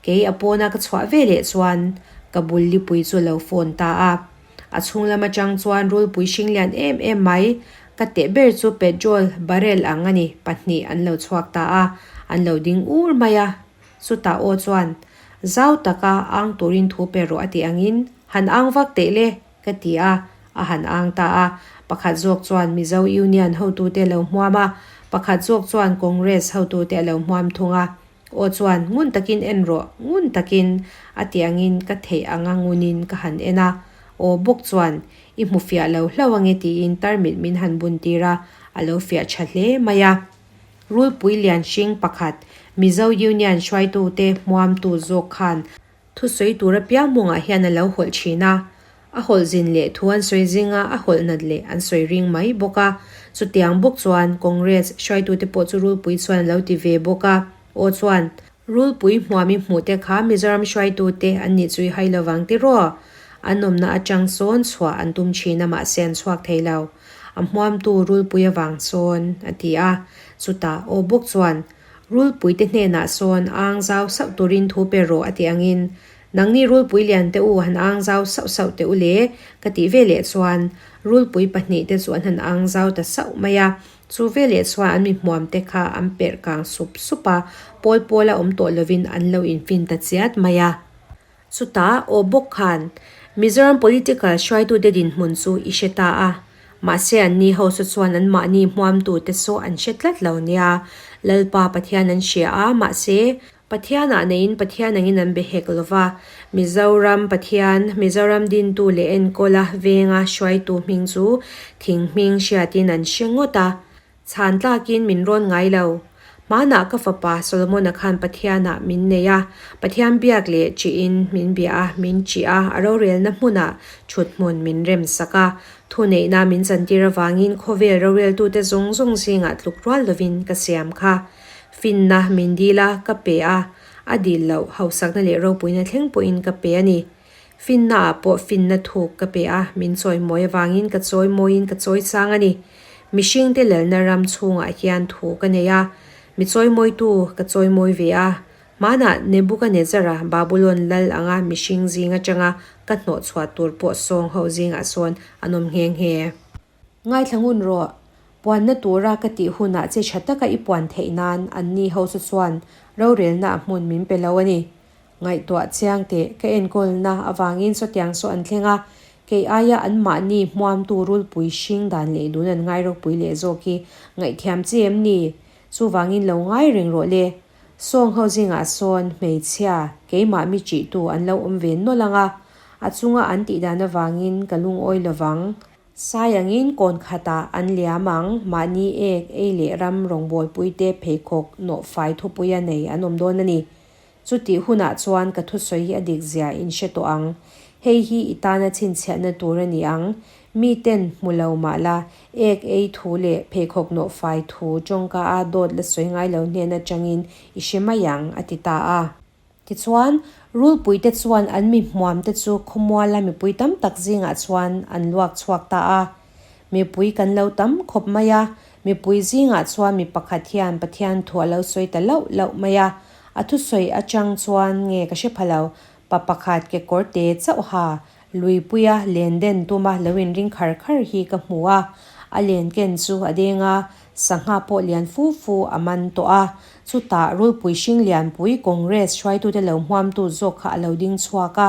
kei a pawna ka chhuah ve leh chuan ka bul lipui chu a lo phone ta a. A chhung lam atang chuan rulpui hring lian em em mai, ka teh ber chu petrol barrel ang a ni, pahnih an lo chhuak ta a, an lo ding ur mai a. Chutah aw chuan, Zau taka ang turin thu pe rawh a tih angin, han ang vak teh le! Ka ti a, a han ang ta a. Pakhat zawk chuan Mizo Union hotute a lo hmuam a, pakhat zawk chuan Congress hotute a lo hmuam thung a. Aw chuan, Ngun takin en rawh, ngun takin, a ti angin ka theih anga ngunin ka han en a. Aw bawk chuan, I hmu fiah lo hlauh ange tiin tarmit min han bun tir a, a lo fiah tha hle mai a. Rulpui lian hring pakhat, Mizo Union hruaitute hmuamtu zawk khan Thusawi tur apiang mawngah hian a lo hawlh thin a, a hawlh zin leh thu an sawi zinga a hawlh nat leh an sawi ring mai bawk a. Chutiang bawk chuan Congress hruaitute pawh chu Rulpui chuan a lo ti ve bawk a, aw chuan, Rulpui hmuam i hmuh te kha Mizoram hruaitute an nih chu i hai lovang tiraw? An awmna atang sawn chhuah an tum thin a mahse an chhuak thei lo. A hmuamtu Rulpui avang sawn, a ti a. Chutah aw bawk chuan. Rulpuite hnenah sawn ang zau sauh turin thu pe rawh a tih angin, Nangni rulpui lian te u han ang zau sauh sauh teh u le, ka tih veleh chuan rulpui pahnihte chu an han ang zau ta sauh mai a. Chu veleh chuan an mi hmuamte kha an perh kang sup sup a, pawl pawla awm tawh lovin an lo infin ta chiat mai a. Chutah aw bawk khan Mizoram political hruaitute dinhmun chu i hre ta a, mahse anni ho saw chuan anmahni hmuamtute saw an hre tlat lo nia. Lalpa Pathian an hria a, mahse Pathianah neiin Pathian angin an be hek lo va. Mizoram Pathian, Mizoram dintu leh enkawla venga hruaitu hming chu thing hming hriatin an hre ngawt a. Chhan tlakin min rawn ngai lo. Hmanah ka fapa Solomon-a khan Pathianah min nei a, Pathian biak leh ṭihin min bia a, min ṭih a, a rorelna hmunah ṭhut hmun min rem sak a. Thuneihna min chantir avangin khawvel roreltute zawng zawng zingah tluk rual lovin ka siam kha. Finna min dil a, ka pe a, a dil loh hausakna leh ropuina thleng pawhin ka pe a ni. Finnaah pawh finna thuk ka pe a, min chawimawi avangin ka chawimawiin ka chawisang a ni. Mihringte lalna ram chhungah hian thu ka nei a, mi chawimawitu ka chawimawi ve a. Hmanah Nebukanezzara Babulon lal anga mihring zing atanga ka hnawhchhuah tur pawh sawng ho zingah sawn an awm nghe nghe. Ngaithla ngun rawh, puanna tura ka tih hunah che tha taka i puan theih nan anni ho chu chuan rorelna a hmun min pe lo a ni. Ngaihtuah chiang teh, ka enkawlna avangin sawtiang saw an thleng a, kei aia anmahni hmuamtu rulpui hring dan leh dun an ngai ropui leh zawk hi ngaihthiam chi em ni? Chuvangin lo ngai reng rawh le. Sawng ho zingah sawn hmeichhia keimah mi ṭihtu an lo awm ve nawlh ang a, a chunga an tihdan avangin ka lungawi lovang. Sai angin kawn khatah an liam ang, mahni ek ei leh ram rawngbawlpuite pheikhawk nawhfai thupuia nei an awm dawn a ni. Chutih hunah chuan ka thusawi hi a dik zia in hre tawh ang. Hei hi i tana chhinchhiahna tur a ni ang. Miten hmu lo mah la, ek ei thu leh pheikhawk nawhfai thu tawngka a dawt la sawi ngai lo hnen atangin i hre mai ang, a ti ta a. Tichuan, rulpuite chuan an mi hmuamte chu khawmuala mipui tam tak zingah chuan an luak chhuak ta a. Mipui kan lo tam khawp mai a, mipui zingah chuan mi pakhat hian Pathian thu a lo sawi ta lauh lauh mai a. A thusawi atang chuan nge ka hre pha lo, pa pakhat kekawr te chauh ha luipuia len den tuma lo inring khar khar hi ka hmu a. A len ken chu a deng a, Sangha pawh lian fu fu a man tawh a, chutah rulpui hring lianpui Congress hruaitute lo hmuamtu zawk kha a lo ding chhuak a.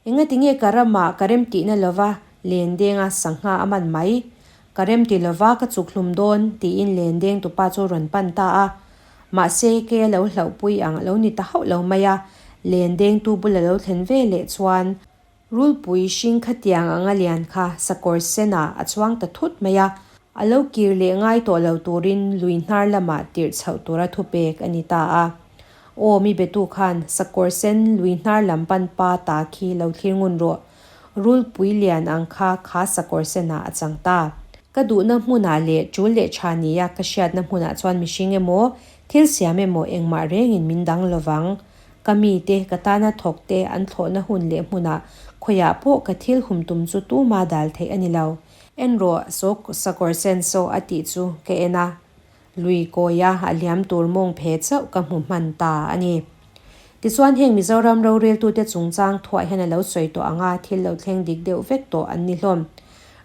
Engatinge ka ramah ka remtihna lova lendenga sangha a man mai? Ka remti lova ka chuk hlum dawn tiin lendeng tupa chu rawn pan ta a. Mahse ke a lo hlauhpui ang a lo ni ta hauh lo mai a, lendengtu bula lo thlen ve leh chuan Rulpui hring khatiang anga lian kha sakawr senah a chuang ta thut mai a, a lo kir leh ngai tawh lo turin lui hnar lamah tirh chhoh tura thupek a ni ta a. Aw mi betu khan sakawr sen lui hnar lam pan pa ta khi lo thlir ngun rawh. Rulpui lian ang kha kha sakawr senah a chang ta. Ka duhna hmunah leh tul leh tha nia ka hriatna hmunah chuan mihring emaw, thil siam emaw engmah rengin min dang lovang. Ka mite, ka tana thawkte an thlawhna hun leh hmunah khawiah pawh ka thil hum tum chu tuma dal theih a ni lo. En rawh, saw sakawr sen saw a tih chu ka en a, lui kawia a liam tur mawng phe chauh ka hmu hman ta a ni. Tichuan heng Mizoram roreltute chungchang thuah hian a lo sawi tawh ang a, thil lo thleng dik deuh vek tawh an ni hlawm.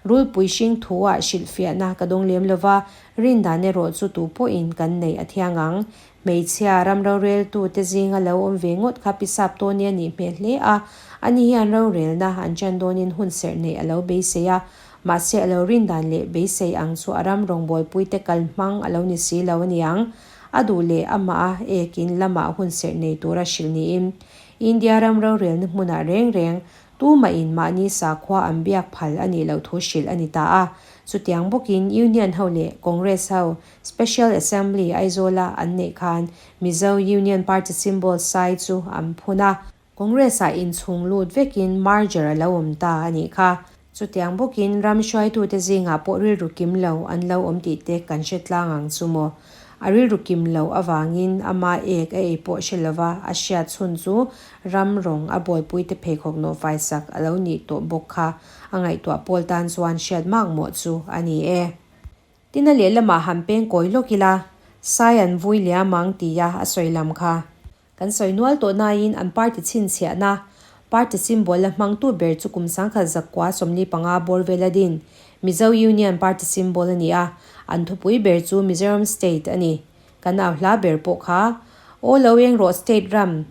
Rulpui hring thuah hrilhfiahna ka dawng lem lova, rindan erawh chu tu pawhin kan neih a thiang ang. Hmeichhia ram roreltute zinga lo awm ve ngawt kha Pi Sap Tawni a nih hmel hle a, ani hian rorelna an ṭan dawnin hun serh neih a lo beisei a, mahse a lo rindan leh beisei ang chu a ram rawngbawlpuite kal hmang a lo ni si lo a niang. A duh leh amah a ekin lamah hun serh nei tura hrilh niin India ram rorelna hmunah reng reng Tumahin mahni sakhua an biak phal a nih loh thu hrilh a ni ta a. Chutiang bawkin Union ho leh Congress ho Special Assembly Aizawla an neih khan Mizo Union Party symbol sai chu an phun a. Congress-ah inchhung lut vekin merger a lo awm ta a nih kha. Chutiang bawkin ram hruaitute zingah pawh rilru kim lo an lo awm tih te kan hre tlang ang chu maw. A rilru kim loh avangin ama ek a ei pawh hre lova a hriat chhun chu ram rawng a bawlpuite pheikhawk nawhfai sak a lo nih tawh bawk kha a ngaihtuah pawl tan chuan hriat mak mawh chu a ni e. Tin a lehlamah han peng kawi lawk ila. Sai an vui liam ang tia a sawi lam kha. Kan sawi nual tawh nain an party chhinchhiahna, party symbol la hmangtu ber chu kum 1945 bawr vela din Mizo Union Party symbol a ni a, an thupui ber chu Mizoram State a ni. Kan au hla ber pawh kha, Aw lo eng rawh State ram,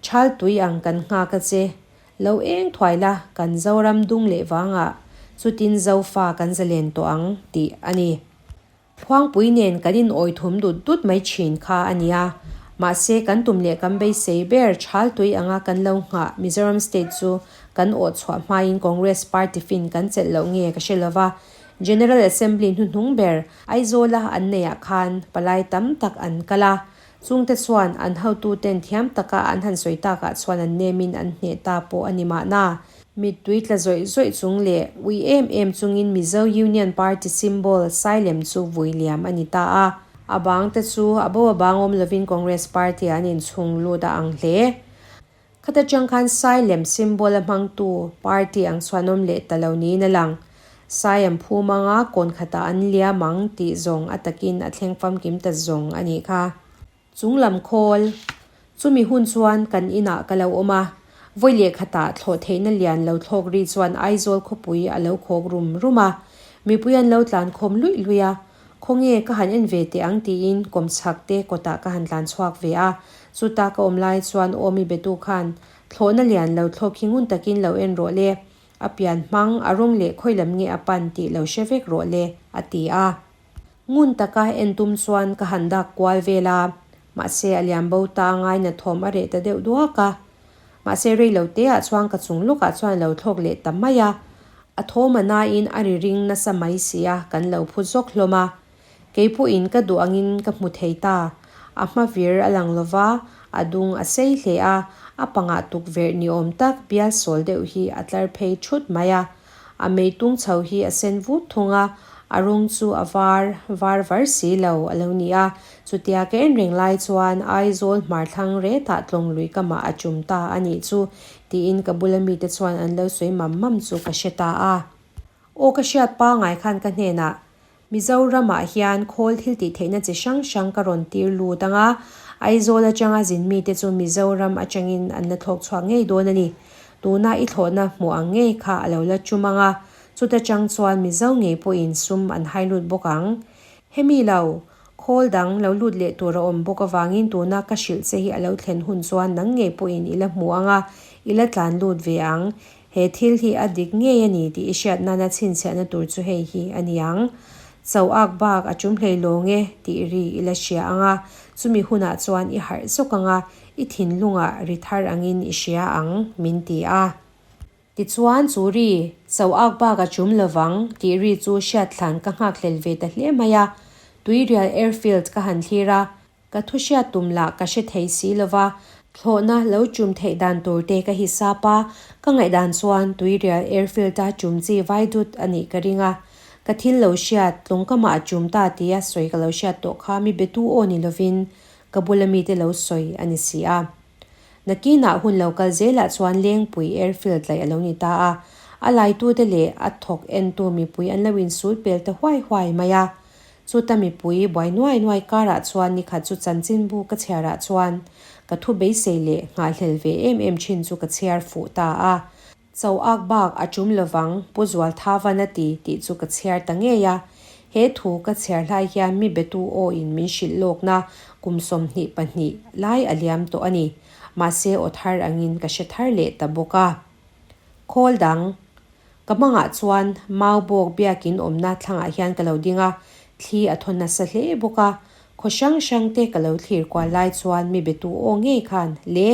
Thal tui ang kan nghak a che, lo eng thuai la kan Zoram dung leh vangah chutin Zofa kan zalen tawh ang tih a ni. Khuangpui nen kan in awi thum dut dut mai thin kha a nia. Mahse kan tum leh kan beisei ber thal tui anga kan lo nghah Mizoram State chu kan awh chhuah hmain Congress Party fin kan chelh loh nge ka hre lova. General Assembly hnuhnung ber Aizawla an neihah khan palai tam tak an kal a. Chungte chuan an hotuten thiam taka an han sawi takah chuan an nemin an hneh ta pawh a ni mahna. Mittui tla zawih zawih chung leh ui em em chungin Mizo Union Party symbol Sailem chu vui liam a ni ta a. A bang te chu a bo a bang awm lovin Congress Party an inchhung lut a ang hle. Khata chang khan Sailem symbol a hmangtu party ang chuan awm leh ta lo niin a lang. Sai an phum anga kawn khatah an liam ang tih zawng a takin a thleng famkim ta zawng a nih kha. Chung lam khawl, chumi hun chuan kan inah ka lo awm a, vawi leh khatah thlawh theihna lian lo thlawk ri chuan Aizawl khawpui a lo khawk rum rum a, mipui an lo tlan khawm luih luih a, khawnge ka han en ve teh ang tiin kawmchhak te kawtah ka han tlan chhuak ve a, chuta ka awm lai chuan aw mi betu khan thlawhna lian lo thlawk hi ngun takin lo en rawh le, a pian hmang, a rawng leh khawi lam nge a pan tih lo hre vek rawh le, a ti a. Ngun taka en tum chuan ka han dak kual vel a, mahse a liam bo ta ngaina thawm a reh ta deuh duak a. Mahse rei lo te ah chuan ka chung lawkah chuan a lo thlawk leh ta mai a, a thawm a nain a ri ring nasa mai si a, kan lo phu zawk hlawm a. Kei pawhin ka duh angin ka hmu thei ta, a hma vir a lang lova, a dung a sei hle a, a pangah tukverh ni awm tak bial sawl deuh hi a tlar phei thut mai a. A meitung chho hi a sen vut thung a, a rawng chu a var var var si lo a lo ni a. Chutia ka en reng lai chuan Aizawl hmarthlang retah tlawng lui kamah a chum ta a nih chu tiin ka bula mite chuan an lo sawi mam mam chu ka hre ta a. Aw ka hriat pangai khan ka hnenah Mizoramah hian khawl thil tih theihna chi hrang hrang ka rawn tir lut ang a, Aizawl atanga zin mite chu Mizoram atangin an la thlawk chhuak ngei dawn a ni. Tuna i thlawhna hmuh ang ngei kha a lo la tum ang a, chuta chang chuan Mizo ngei pawhin sum an hai lut bawk ang. Hemi lo, khawl dang lo lut leh tur a awm bawk avangin tuna ka hrilh che hi a lo thlen hun chuan nang ngei pawhin i la hmu ang a, i la tlan lut ve ang. He thil hi a dik ngei a ni tih i hriat nana chhinchhiahna tur chu hei hi a ni ang. Cho ak bak a tum hlei lawng e tih ri i la hria ang a, chumi hunah chuan i harh zawk ang a, i thinlungah ri thar angin i hria ang, min ti a. Tichuan chu ri, Cho ak bak a tum lovang tih ri chu hriatthlan ka nghakhlel ve ta hle mai a. Tuirial Airfield ka han thlir a, Ka thu hriat tum lah ka hre thei si lo va, thlawhna lo chum theih dan tur te ka hisap a, ka ngaihdan chuan Tuirial Airfield-a chum chi vai dut a nih ka ring a. Ka thil lo hriat, tlawngkamah a chum ta tia sawi ka lo hriat tawh kha mi betu aw ni lovin ka bula mite lo sawi a ni si a. Nakinah hun lo kal zelah chuan Lengpui Airfield laih a lo ni ta a, a laitute leh a thawk entu mipui an lo insul pel ta huai huai mai a. Chuta mipui buai nuai nuai karah chuan nikhat chu chanchinbu ka chhiarah chuan ka thu beisei leh nghahhlel ve em em thin chu ka chhiar fuh ta a. Cho ak bak a tum lovang Pu Zualthavan a ti tih chu ka chhiar ta ngei a. He thu ka chhiar hlai hian mi betu aw in min hrilh lawkna kum 22 lai a liam tawh a ni. Mahse aw thar angin ka hre thar leh ta bawk a. Khawl dang. Ka hmangah chuan mau bawk biakin awmna thlangah hian ka lo ding a, thli a thawn nasa hle bawk a. Khaw hrang hrang te ka lo thlir kual lai chuan mi betu aw ngei khan, Le,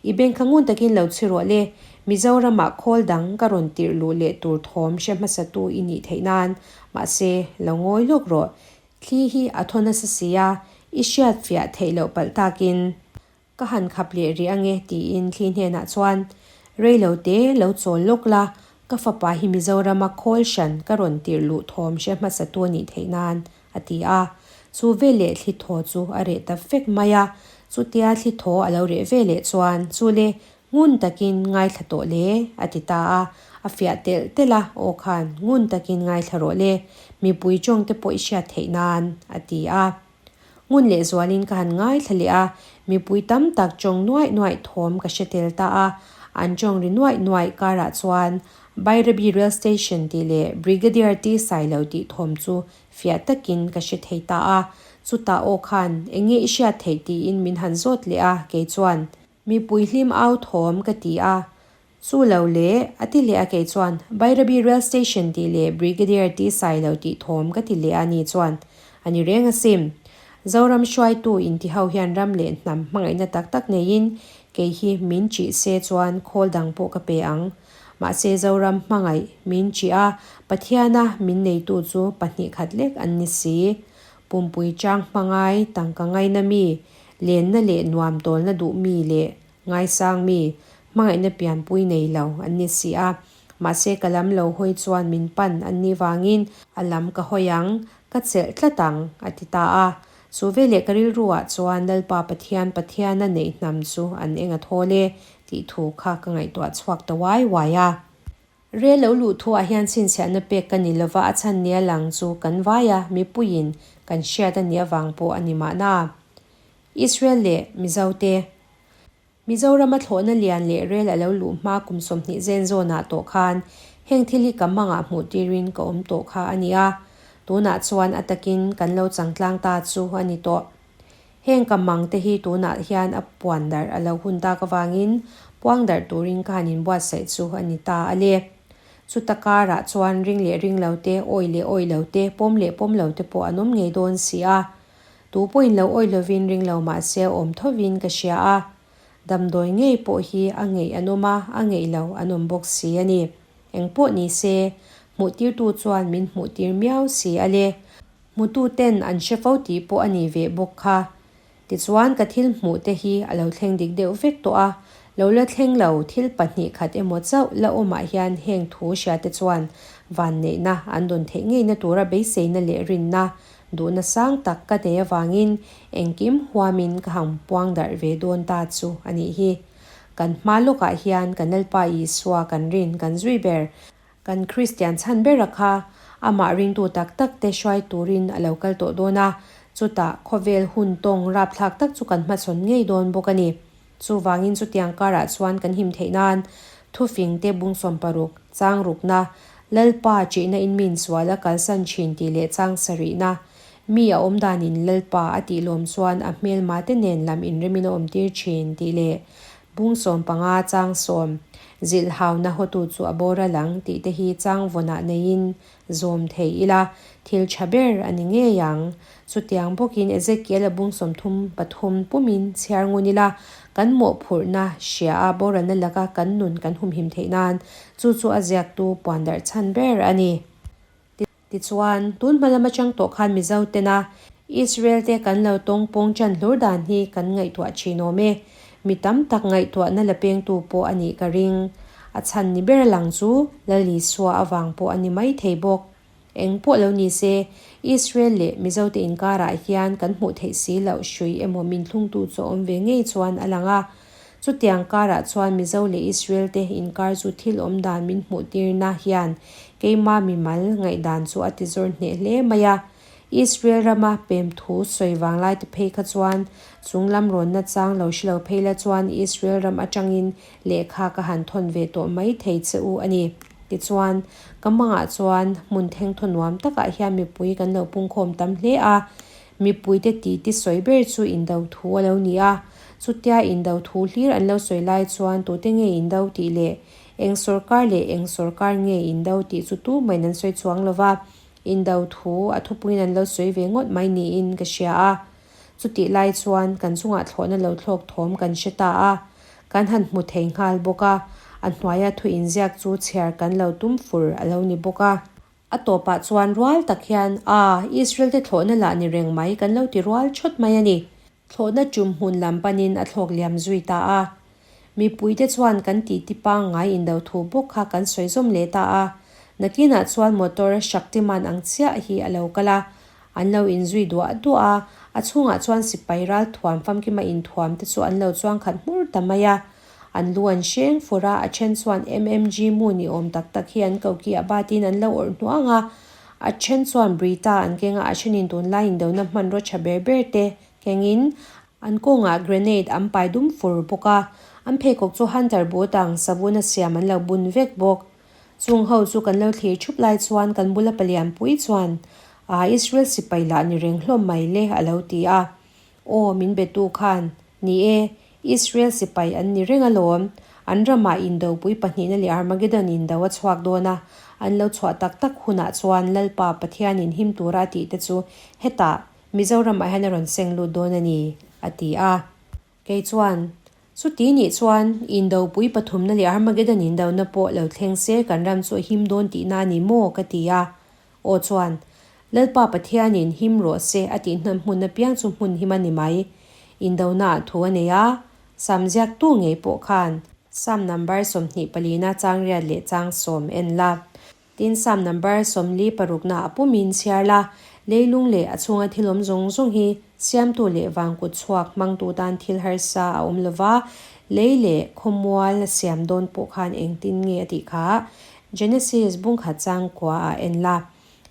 i beng kha ngun takin lo chhi rawh le, Mizoramah khawl dang ka rawn tirh luh leh tur thawm hre hmasatu i nih theih nan, mahse, lo ngawi lawk rawh. Thli hi a thaw nasa si a, i hriat fiah theih loh palh takin. Ka han khap leh rih ange tiin thli hnenah chuan, Rei lo te, lo chawl lawk la, ka fapa hi Mizorama khawl hran ka rawn tirh luh thawm hre hmasa tu a nih theih nan, a ti a. Chu veleh thli thaw chu a reh ta vek mai a. Chutia thli thaw a lo reh veleh chuan, Chule, ngun takin ngaithla tawh le, a ti ta a. A fiah telh telh a, Aw khan, ngun takin ngaithla rawh le, mipui tawng te pawh i hriat theih nan, a ti a. Ngun lehzualin ka han ngaithla leh a, mipui tam tak tawng nuaih nuaih thawm ka hre tel ta a. An tawng ri nuaih nuaih karah chuan Bairabi Rail Station tih leh Brigadier T Sailo tih thawm chu fiah takin ka hre thei ta a. Chutah aw khan eng nge i hriat theih tiin min han zawt leh a, kei chuan mipui hlim au thawm ka ti a. Chu lo leh, a ti leh a kei chuan, Bairabi Rail Station tih leh Brigadier tih sai lo tih thawm ka ti leh a ni chuan, a ni reng asin. Zoram hruaitu inti ho hian ram leh hnam hmangaihna tak tak neiin kei hi min chih se chuan khawl dang pawh ka pe ang. Mahse Zoram hmangaih min chih a, Pathiana min neitu chu 2 khat lek an ni si. Pumpui chang hmangai tangka ngaina mi, lenna leh nuam tawlna duh mi leh Ngaisang mi, hmangaihna pianpui nei lo an ni si a. Mahse ka lam lo hawi chuan min pan an nih vangin a lam ka hawi ang, ka chelh tlat ang, a ti ta a. Chu veleh ka rilruah chuan Lalpa Pathian Pathiana neih hnam chu an eng a thawl e, tih thu kha ka ngaihtuah chhuak ta uai uai a. Rel lo luh thuah hian chhinchhiahna pek ka ni lova a chhan nia lang chu kan vai a, mipuiin kan hriat a nih avang pawh a ni mahna. Israel leh Mizote. Mizorama thlawhna lian leh rel a lo luh hma kum 20 zen zawnah tawh khan heng thil hi ka mangah hmuh tirin ka awm tawh kha a ni a, tunah chuan a takin kan lo changtlang ta chu a ni tawh. Heng ka mang te hi tunah hian a puan darh a lo hun tak avangin puang darh turin ka han inbuatsaih chu a ni ta a le. Chuta karah chuan ring leh ring lo te, awih leh awih lo te, pawm leh pawm lo te pawh an awm ngei dawn si a. Tu pawhin lo awih lovin ring lo mah se awm thovin ka hria a, damdawi ngei pawh hi a ngeih an awm a, a ngeih lo an awm bawk si a ni. Eng pawh ni se, hmuhtirtu chuan min hmuhtir miau si a le. Hmutu ten an hre fo tih pawh a ni ve bawk kha. Tichuan ka thil hmuh te hi a lo thleng dik deuh vek tawh a, lo la thleng lo thil 2 khat emaw chauh la awmah hian heng thu hria te chuan vanneihna an dawn theih ngeina tura beiseina leh rinna Duhna sang tak ka nei avangin engkim huamin ka han puang darh ve dawn ta chu a nih hi. Kan hma lawkah hian kan Lalpa Isua kan rin kan zui ber, kan Kristian chhan bera kha amah ringtu tak tak te hruai turin a lo kal tawh dawn a, chutah khawvel hun tawng rapthlak tak chu kan hmachhawn ngei dawn bawk a ni. Chuvangin chutiang karah chuan kan him theih nan thufing te bung 60, chang rukna, Lalpa ṭihna in min sual a kalsan ṭhin tih leh chang sarihna, mi a awm danin Lalpa a tih lawm chuan a hmelma te nen lam inremin a awmtir ṭhin tih leh bung 15 chang 10, zilhhauna hawtu chu a boral ang tih te hi chang vawnah neiin Zawm thei ila, thil tha ber a ni ngei ang. Chutiang bawkin Ezekiel-a bung 33 pumin chhiar ngun ila, kan mawhphurhna hria a boralna laka kan nun kan humhim theih nan chu chu a ziaktu puan darh chhan ber a ni. Tichuan, tun hma lam atang tawh khan Mizo tena Israel te kan lo tawng pawng chan hlur dan hi kan ngaihtuah thin awm e. Mi tam tak ngaihtuahna la pengtu pawh a nih ka ring. A chhan ni ber lang chu Lal Isua avang pawh a ni mai thei bawk. Eng pawh lo ni se, Israel leh Mizote inkarah hian kan hmuh theih si loh hrui emaw min thlungtu chu a awm ve ngei chuan a lang a. Chutiang karah chuan Mizo leh Israel te inkar chu thil awm dan min hmuh tirna hian keima mimal ngaihdan chu a ti zawr hneh hle mai a. Israel rama pem thu sawi vang lai te phei kha chuan chung lam rawnna chang lo hre lo phei la chuan Israel ram atangin lehkha ka han thawn ve tawh mai thei che u a ni. Tichuan, ka mangah chuan hmun thengthaw nuam takah hian mipui kan lo pungkhawm tam hle a. Mipuite titi sawi ber chu indo thu a lo ni a. Chutia indo thu hlir an lo sawi lai chuan tute nge indo tih leh eng sawrkar leh eng sawrkar nge indo tih chu tumahin an sawi chuang lo va. Indo thu a thupuiin an lo sawi ve ngawt mai niin ka hria a. Chutih lai chuan kan chungah thlawhna lo thlawk thawm kan hre ta a, kan han hmu thei nghal bawk a, a hnuaia thu inziak chu chhiar kan lo tum fur a lo ni bawk a. A tawpah chuan rual tak hian, A, Israel te thlawhna lah ni reng mai kan lo ti rual thawt mai a ni. Thlawhna tum hmun lam panin a thlawk liam zui ta a. Mipuite chuan kan titi pangngai indo thu bawk kha kan sawi zawm leh ta a. Nakinah chuan motor Shaktiman ang chiah hi a lo kal a. An lo inzui duah duah a, a chhungah chuan sipai ral thuam famkima inthuam te chu an lo chuang khat hmur ta mai a. An lu an hreng fur a, a then chuan MMG mu ni awm tak tak hi an koki a batin an lo awrh hnuang a. A then chuan Brita an keng a, a thenin tunlai indona hmanraw tha ber ber te kengin an kawngah grenade an pai dum fur bawk a. An pheikhawk chu Hunter boot ang savun a siam an lo bun vek bawk. Chung ho chu kan lo thlir thup lai chuan kan bula palian pui chuan, Aa Israel sipai lah ni reng hlawm mai le a lo ti a. Aw min betu khan, Ni e, Israel sipai an ni reng alawm. An ramah indopui pahnihna leh Armageddon indo a chhuak dawn a, an lo chhuah tak tak hunah chuan Lalpa Pathianin him tura a tih te chu hetah Mizoramah hian a rawn seng lut dawn a ni, a ti a. Kei chuan, Chuti nih chuan indopui pathumna leh Armageddon indona pawh lo thleng se kan ram chu a him dawn tihna a ni maw? ka ti a. Aw chuan, Lalpa Pathianin him rawh se a tih hnam hmun apiang chu hmun him a ni mai. Indonaah thu a nei a, Sam ziaktu ngei pawh khan Sam number 24na chang riat leh chang sawm en la. Tin, Sam number 40 parukna a pumin chhiar la, leilung leh a chhunga thil awm zawng zawng hi siamtu leh vangkut chhuak hmangtu tan thil harsa a awm lova, lei leh khawmual a siam dawn pawh khan engtin nge a tih kha Genesis bungkhat changkua ah en la.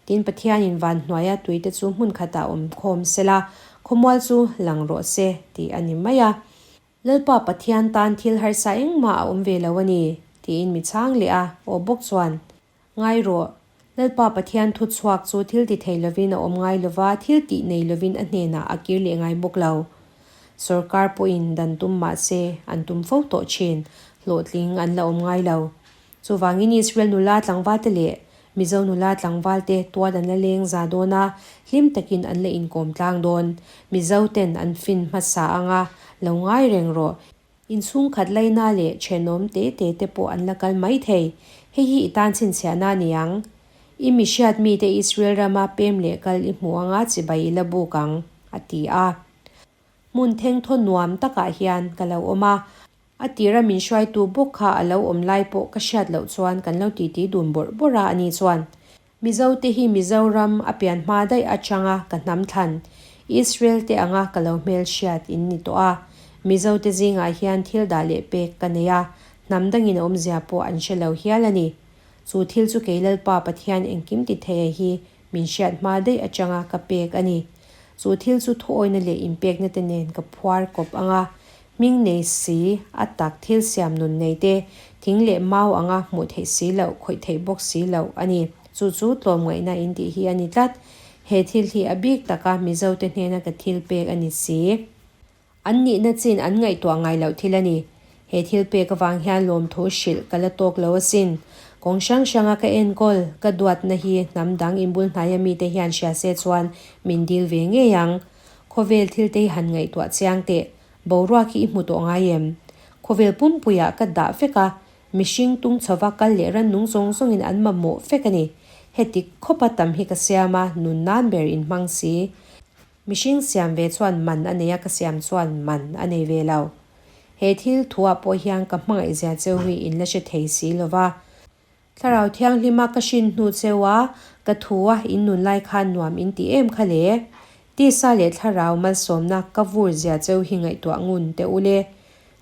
Tin, Pathianin van hnuaia tuite chu hmun khatah awm khawm sela, khawmual chu lang rawh se tih a ni mai a. Lalpa Pathian tan thil harsa engmah a awm ve lo a ni, tiin mi chhang leh a, aw bawk chuan, Ngai rawh, Lalpa Pathian thu chhuak chu thil ti thei lovin a awm ngai lova, thil tih nei lovin a hnenah a kir leh ngai bawk lo. Sorkar pawhin dan tum mah se, an tum fo tawh thin, hlawhtling an la awm ngai lo. Chuvangin Israel nula tlangvalte leh Mizo nula tlangvalte tuat an la leng za dawn a, hlim takin an la inkawm tlang dawn. Mizo ten an fin hmasa anga lo ngai reng rawh. Inchhungkhat laina leh thenawm te te te pawh an la kal mai thei. Hei hi i tan chhinchhiahna a ni ang. I mi hriat mite Israel rama pem leh kal i hmu anga chibai i la buk ang, a ti a. Hmun thengthaw nuam takah hian ka lo awm a. A tira min hruaitu bawk kha a lo awm lai pawh ka hriat loh chuan kan lo titi dun bawrh bawrh a, ani chuan, Mizote hi Mizoram a pian hma daih atanga ka hnam thlan, Israel te anga ka lo hmelhriat in ni tawh a. Mizote zingah hian thil dah leh pek ka nei a, hnam dangin a awmzia pawh an hre lo hial a ni. Chu thil chu kei Lalpa Pathian engkim ti theia hi min hriat hma daih atanga ka pek a ni. Chu thil chu thuawina leh inpekna te nen ka phuar kawp anga, Hming nei si, a tak thil siam nun nei te, thing leh mau anga hmuh theih si loh, khawih theih bawk si loh a ni. Chu chu tlawmngaihna in tih hi a ni tlat. He thil hi a bik taka Mizote hnena ka thil pek a ni si. An nihna chin an ngaihtuah ngai loh thil a ni. He thil pek avang hian lawmthu hrilh ka la tawk lo asin. Kawng hrang hranga ka enkawl, ka duatna hi hnam dang inbul hnaia mite hian hria se chuan min dil ve ngei ang. Khawvel thil te hi han ngaihtuah chiang teh, boruak hi i hmu tawh ngai em? Khawvel pumpuiah ka dah vek a, mihring tung chhova kal leh rannung zawng zawngin an mamawh vek a ni. Heti khawpa tam hi ka siam a, nun nan ber in hmang si. Mihring siam ve chuan man a nei a, ka siam chuan man a nei ve lo. He thil thuah pawh hian ka hmangaihzia cheu hi in la hre thei si lova. Thlarau Thianghlima ka hrin hnu cheu a, ka thu a, in nun lai khan nuam in ti em kha le? Tisa leh thlarau malsawmna ka vur zia cheu hi ngaihtuah ngun teh u le.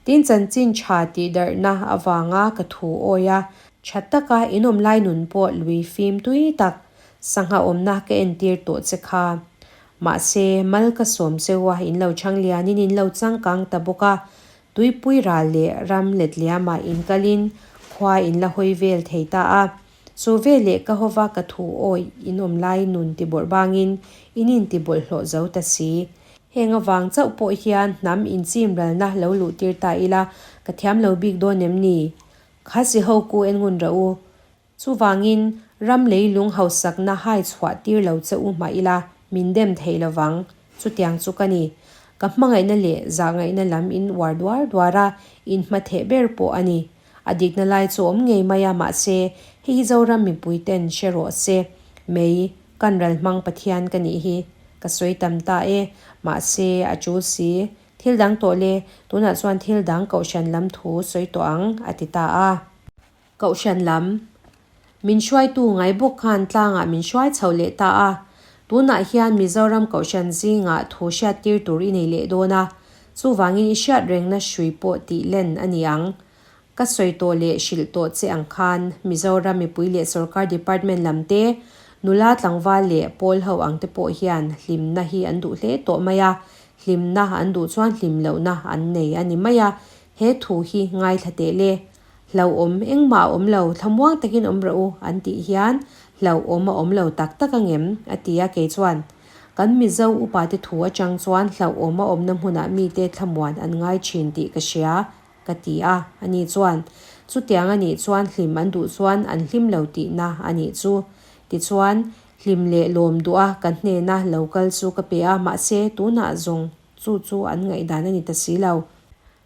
Tin chanchin tha tih darhna avanga ka thu awi a, tha taka in awm lai nun pawh lui fim tui tak sangha awmna ka entir tawh che kha. Mahse, mal ka sawm cheu a, in lo chhang lianin in lo changkang ta bawk a, Tuipui ral leh ram letliamah in kalin khua in la hawi vel thei ta a. Chu veleh ka hova ka thu awih in awm lai nun ti bawrh bangin in in ti bawlhhlawh zo ta si. Heng avang chauh pawh hian hnam inchim ralna lo luh tir ta ila ka thiam lo bik dawn em ni? Kha si ho ku en ngun rah u. Chuvangin, ram leilung hausakna hai chhuah tir lo che u mah ila, min dem thei lovang. Chutiang chu ka ni. Ka hmangaihna leh zahngaihna lam in uar duar duar a, in hmatheh ber pawh a ni. A dikna lai chu awm ngei mai a, mahse, hei hi Zoram mipui ten hre rawh se. Mei, kan ral hmang Pathian ka nih hi. Ka sawi tam ta e, mahse, a tul si. Thil dang tawh le, tunah chuan thil dang kohhran lam thu sawi tawh ang, a ti ta a. Kohhran lam min hruaitu ngai bawk khan tlangah min hruai chho leh ta a, tunah hian Mizoram Kohhran zingah thu hriattir tur i nei leh dawn a, chuvangin i hriat rengna hrui pawh tih len a ni ang. Ka sawi tawh leh hrilh tawh che ang khan Mizoram mipui leh sorkar department lam te, Nula tlangval leh pawl ho ang te pawh hian hlimna hi an duh hle tawh mai a, hlimna an duh chuan hlim lohna an nei a ni mai a, he thu hi ngaithla teh le. Hlauhawm engmah a awm lo, thlamuang takin awm rawh u an tih hian hlauhawm a awm lo tak tak angem? a ti a, kei chuan kan Mizo upate thu atang chuan hlauhawm a awmna hmunah mite thlamuan an ngai thin tih ka hria ka ti a, ani chuan chutiang a nih chuan hlim an duh chuan an hlim lo tihna a nih chu. Tichuan, hlim leh lawm duh a ka hnena lo kal chu ka pe a, mahse tunah zawng chu chu an ngaihdan a ni ta si lo.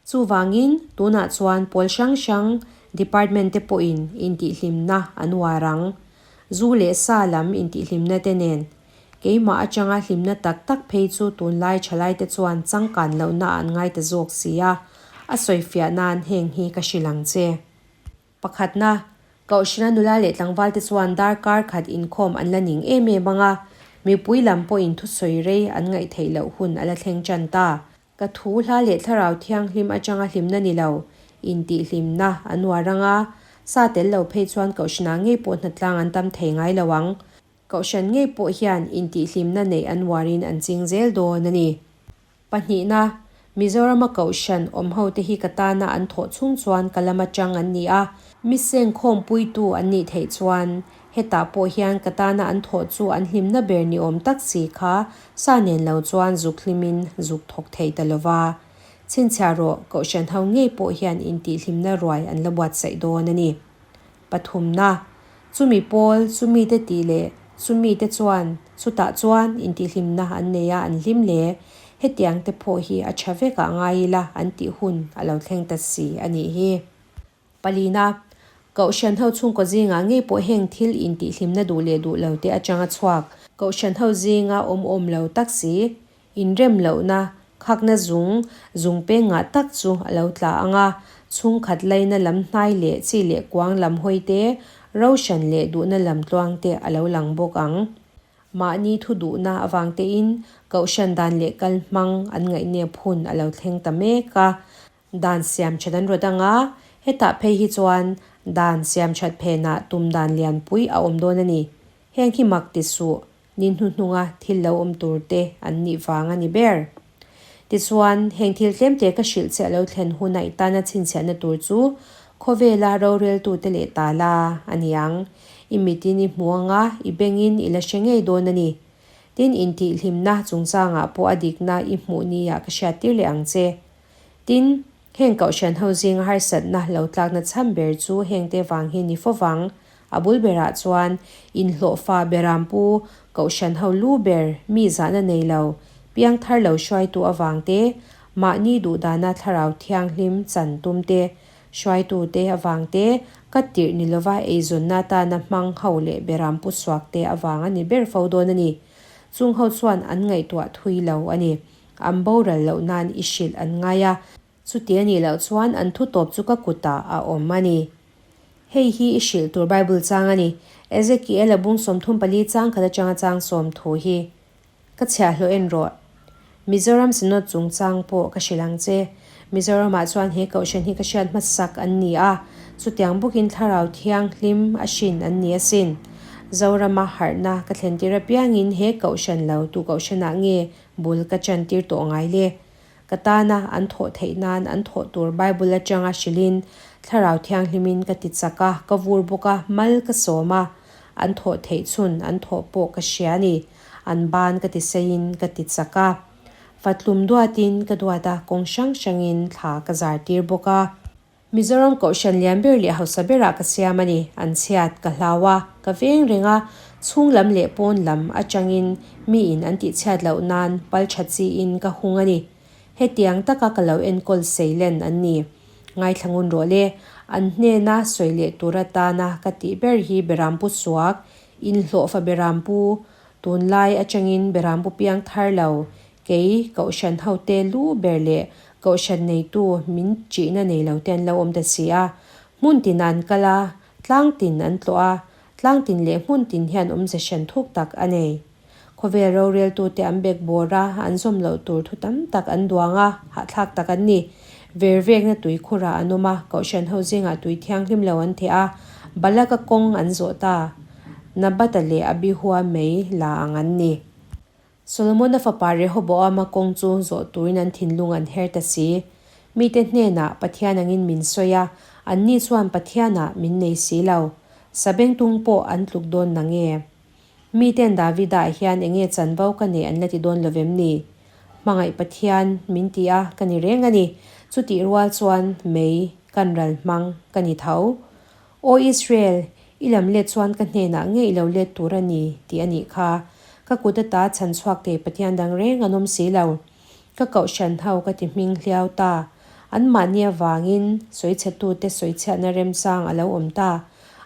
Chuvangin, tunah chuan pawl hrang hrang department te pawhin intihhlimna an uar ang. Zu leh sa lam intihhlimna te nen. Keimah atanga hlimna tak tak phei chu tunlai thalai te chuan changkan lohna an ngai ta zawk si a, a sawifiah nan heng hi ka hrilh ang che. Pakhatna, Kohhrana nula leh tlangval te chuan darkar khat inkhawm an la ning em em ang a, mipui lam pawhin thusawi rei an ngaih theih loh hun a la thleng tan ta. Ka thu hla leh thlarau thianghlim atanga hlimna ni lo, intihhlimna a nuar ang a, sa tel lo phei chuan Kohhrana ngei pawh hnatlang an tam thei ngai lo ang. Kohhran ngei pawh hian intihhlimna neih an uarin an ching zel dawn a ni. Pahnihna, Mizorama Kohhran awm hote hi ka tana an thawh chhung chuan ka lama tang an ni a, mi sengkhawmpuitu an nih theih chuan hetah pawh hian ka tana an thawh chu an hlimna ber ni awm tak si kha sa nen lo chuan zuk hlimin zuk thawk thei ta lova. Chhinchhiah rawh, Kohhran ho ngei pawh hian intihhlimna ruai an la buatsaih dawn a ni. Pathumna, Chumi pawl, chumi te tih leh chumi te chuan chutah chuan intihhlimna an nei a, an hlim hle. Hetiang te pawh hi a tha vek ah ngai ila an tih hun a lo thleng ta si a nih hi. Palina, Kohhran ho chhungkaw zingah ngei pawh heng thil intihhlimna duh leh duh lo te atanga chhuak. Kohhran ho zinga awm awm lo tak si, Inrem lohna, khakna zung, zung peng ngah tak chu a lo tla ang a, chhungkhat laina lam hnai leh chi leh kuang lam hawi te, ro hran leh duhna lam tluang te a lo lang bawk ang. Mahni thu duhna avang tein kohhran dan leh kal hmang an ngaihnep hun a lo thleng ta mek a. Dan siam that an rawt ang a, hetah phei hi chuan dan siam that phenah tum dan lianpui a awm dawn a ni. Heng hi mak ti suh, ni hnuhnunga thil lo awm tur te an nih vang a ni ber. Tichuan, heng thil tlemte ka hrilh che a lo thlen huna i tana chhinchhiahna tur chu khawvela roreltute leh tala a ni ang. I mitin i hmu anga, i bengin i la hre ngei dawn a ni. Tin, intihhlimna chungchangah pawh a dikna i hmuh nia ka hriattir leh ang che. Tin, heng Kohhran ho zinga harsatna lo tlakna chhan ber chu hengte vang hi ni fo vang. A bul berah chuan inhlawhfa berampu Kohhran ho lu ber mi zahna nei lo, piangthar lo hruaitu avang te, mahni duhdana thlarau thianghlim chan tum te, hruaitute avang te, ka tirh ni lova eizawnna atana hmang ho leh berampu suak te avang a ni ber fo dawn a ni. Chung ho chuan an ngaihtuah thui lo a ni. An boral loh nan i hrilh an ngai a, chuti a nih loh chuan an thu tawp chu ka kutah a awm a ni. Hei hi i hrilh tur Bible chang a ni. Ezekiel a bung 34 chang khat atanga chang sawm thu hi ka chhiahhlawh en rawh. Mizoram Synod chungchang pawh ka hrilh ang che. Mizoramah chuan he kohhran hi ka hriat hmasak an ni a, chutiang bawkin Thlarau Thianghlim a hrin an ni asin. Zorama harhna ka thlentir apiangin he kohhran lo tu kohhranah nge bul ka chantir tawh ngai le? Ka tana an thawh theih nan an thawh tur Bible atanga hrilhin Thlarau Thianghlimin ka ti chak a, ka vur bawk a, mal ka sawm a, an thawh theih chhun an thawh pawh ka hria a ni. An ban ka ti seiin ka ti chak a. Fatlum duatin ka duat a, kawng hrang hrangin thla ka zar tir bawk a. Mizoram Kohhran lian ber leh hausa berah ka siam a ni. An chhiat ka hlau a, ka veng reng a, chhung lam leh pawn lam atangin miin an tihchhiat loh nan pal tha chiin ka hung a ni. Hetiang taka ka lo enkawl seilen an ni. Ngaithla ngun rawh le, an hnena sawi leh tur atana ka tih ber hi Berampu suak, inhlawhfa Berampu, tunlai atangin Berampu piang thar lo, Kei, Kohhran hote lu ber leh Kohhran neitu min ṭihna nei lo te an lo awm ta si a. Hmun tin an kal a, tlang tin an tlawh a, tlang tin leh hmun tin hian awmze hran thuk tak a nei. Khawvel roreltute an bek bawr a, an zawm loh tur thu tam tak an duang a, hahthlak tak an ni. Vervekna tui khurah an awm a, Kohhran ho zingah tui thianghlim lo an theh a, Balaka kawng an zawh ta. Nabata leh Abihua mei la ang an ni. Solomona fapa Rehoboama kawng chu zawh turin an thinlung an her ta si. Mite hnenah Pathian angin min sawi a, anni chuan Pathianah min nei si lo. Sabengtung pawh an tluk dawn na nge? Miten Davida hian enge chanvo ka nei an la ti dawn lo vem ni? Hmangaih Pathian min ti a ka ni reng a ni. Chutih rual chuan mei kan ral hmang ka ni tho. Aw Israel, i lam let chuan ka hnenah nge i lo let tur a ni tih a nih kha. Ka kut ata chhan chhuak thei Pathian dang reng an awm si lo. Ka kohhran ho ka ti hming hliau ta. Anmahni avangin sawichhetute sawichhiatna remchang a lo awm ta.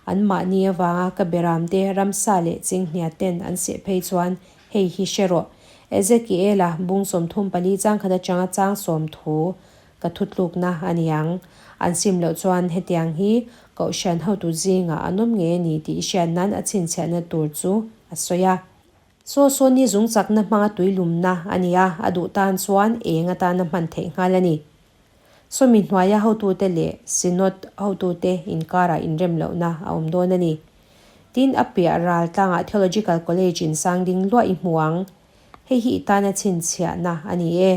Anmahni avanga ka beramte ramsa leh chinghnia ten an seh phei chuan hei hi hre rawh. Ezekiela bung 34 chang khat atanga chang sawm thu Ka thutlukna a ni ang. An sim loh chuan hetiang hi Kohhran hotu zingah an awm ngei a ni tih i hriat nan a chhinchhiahna tur chu a sawi a. Saw saw ni zung chakna hmanga tui lumna a ni a, a duh tan chuan eng atana hman theih nghal a ni. Sawmi hnuaia hotute leh Synod hotute inkarah inrem lohna a awm dawn a ni. Tin, a piah ral tlangah Theological College in sang ding luah i hmu ang. Hei hi i tana chhinchhiahna a ni e.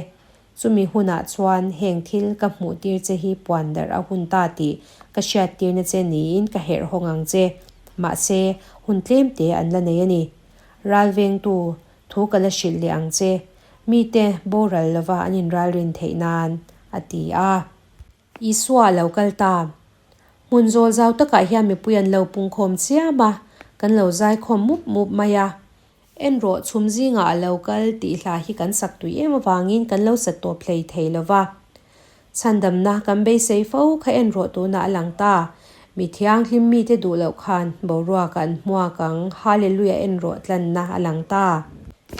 Chumi hunah chuan heng thil ka hmuh tir che hi puan darh a hun ta tih ka hriat tirna che niin ka herh hawng ang che. Mahse, hun tlem te an la nei a ni. Ral vengtu, thu ka la hrilh leh ang che. Mite boral lova an inralrin theih nan, a ti a. Isua a lo kal ta. Hmun zawl zau takah hian mipui an lo pungkhawm chiam a, kan lo zaikhawm mup mup mai a. En rawh, chhum zingah a lo kal tih hla hi kan sak tui em avangin kan lo sat tawp hlei thei lo va. Chhandamna kan beisei fo kha en rawh tunah a lang ta. Mi thianghlim mite duh loh khan boruak an hmuak ang, Hallelujah en rawh tlanna a lang ta.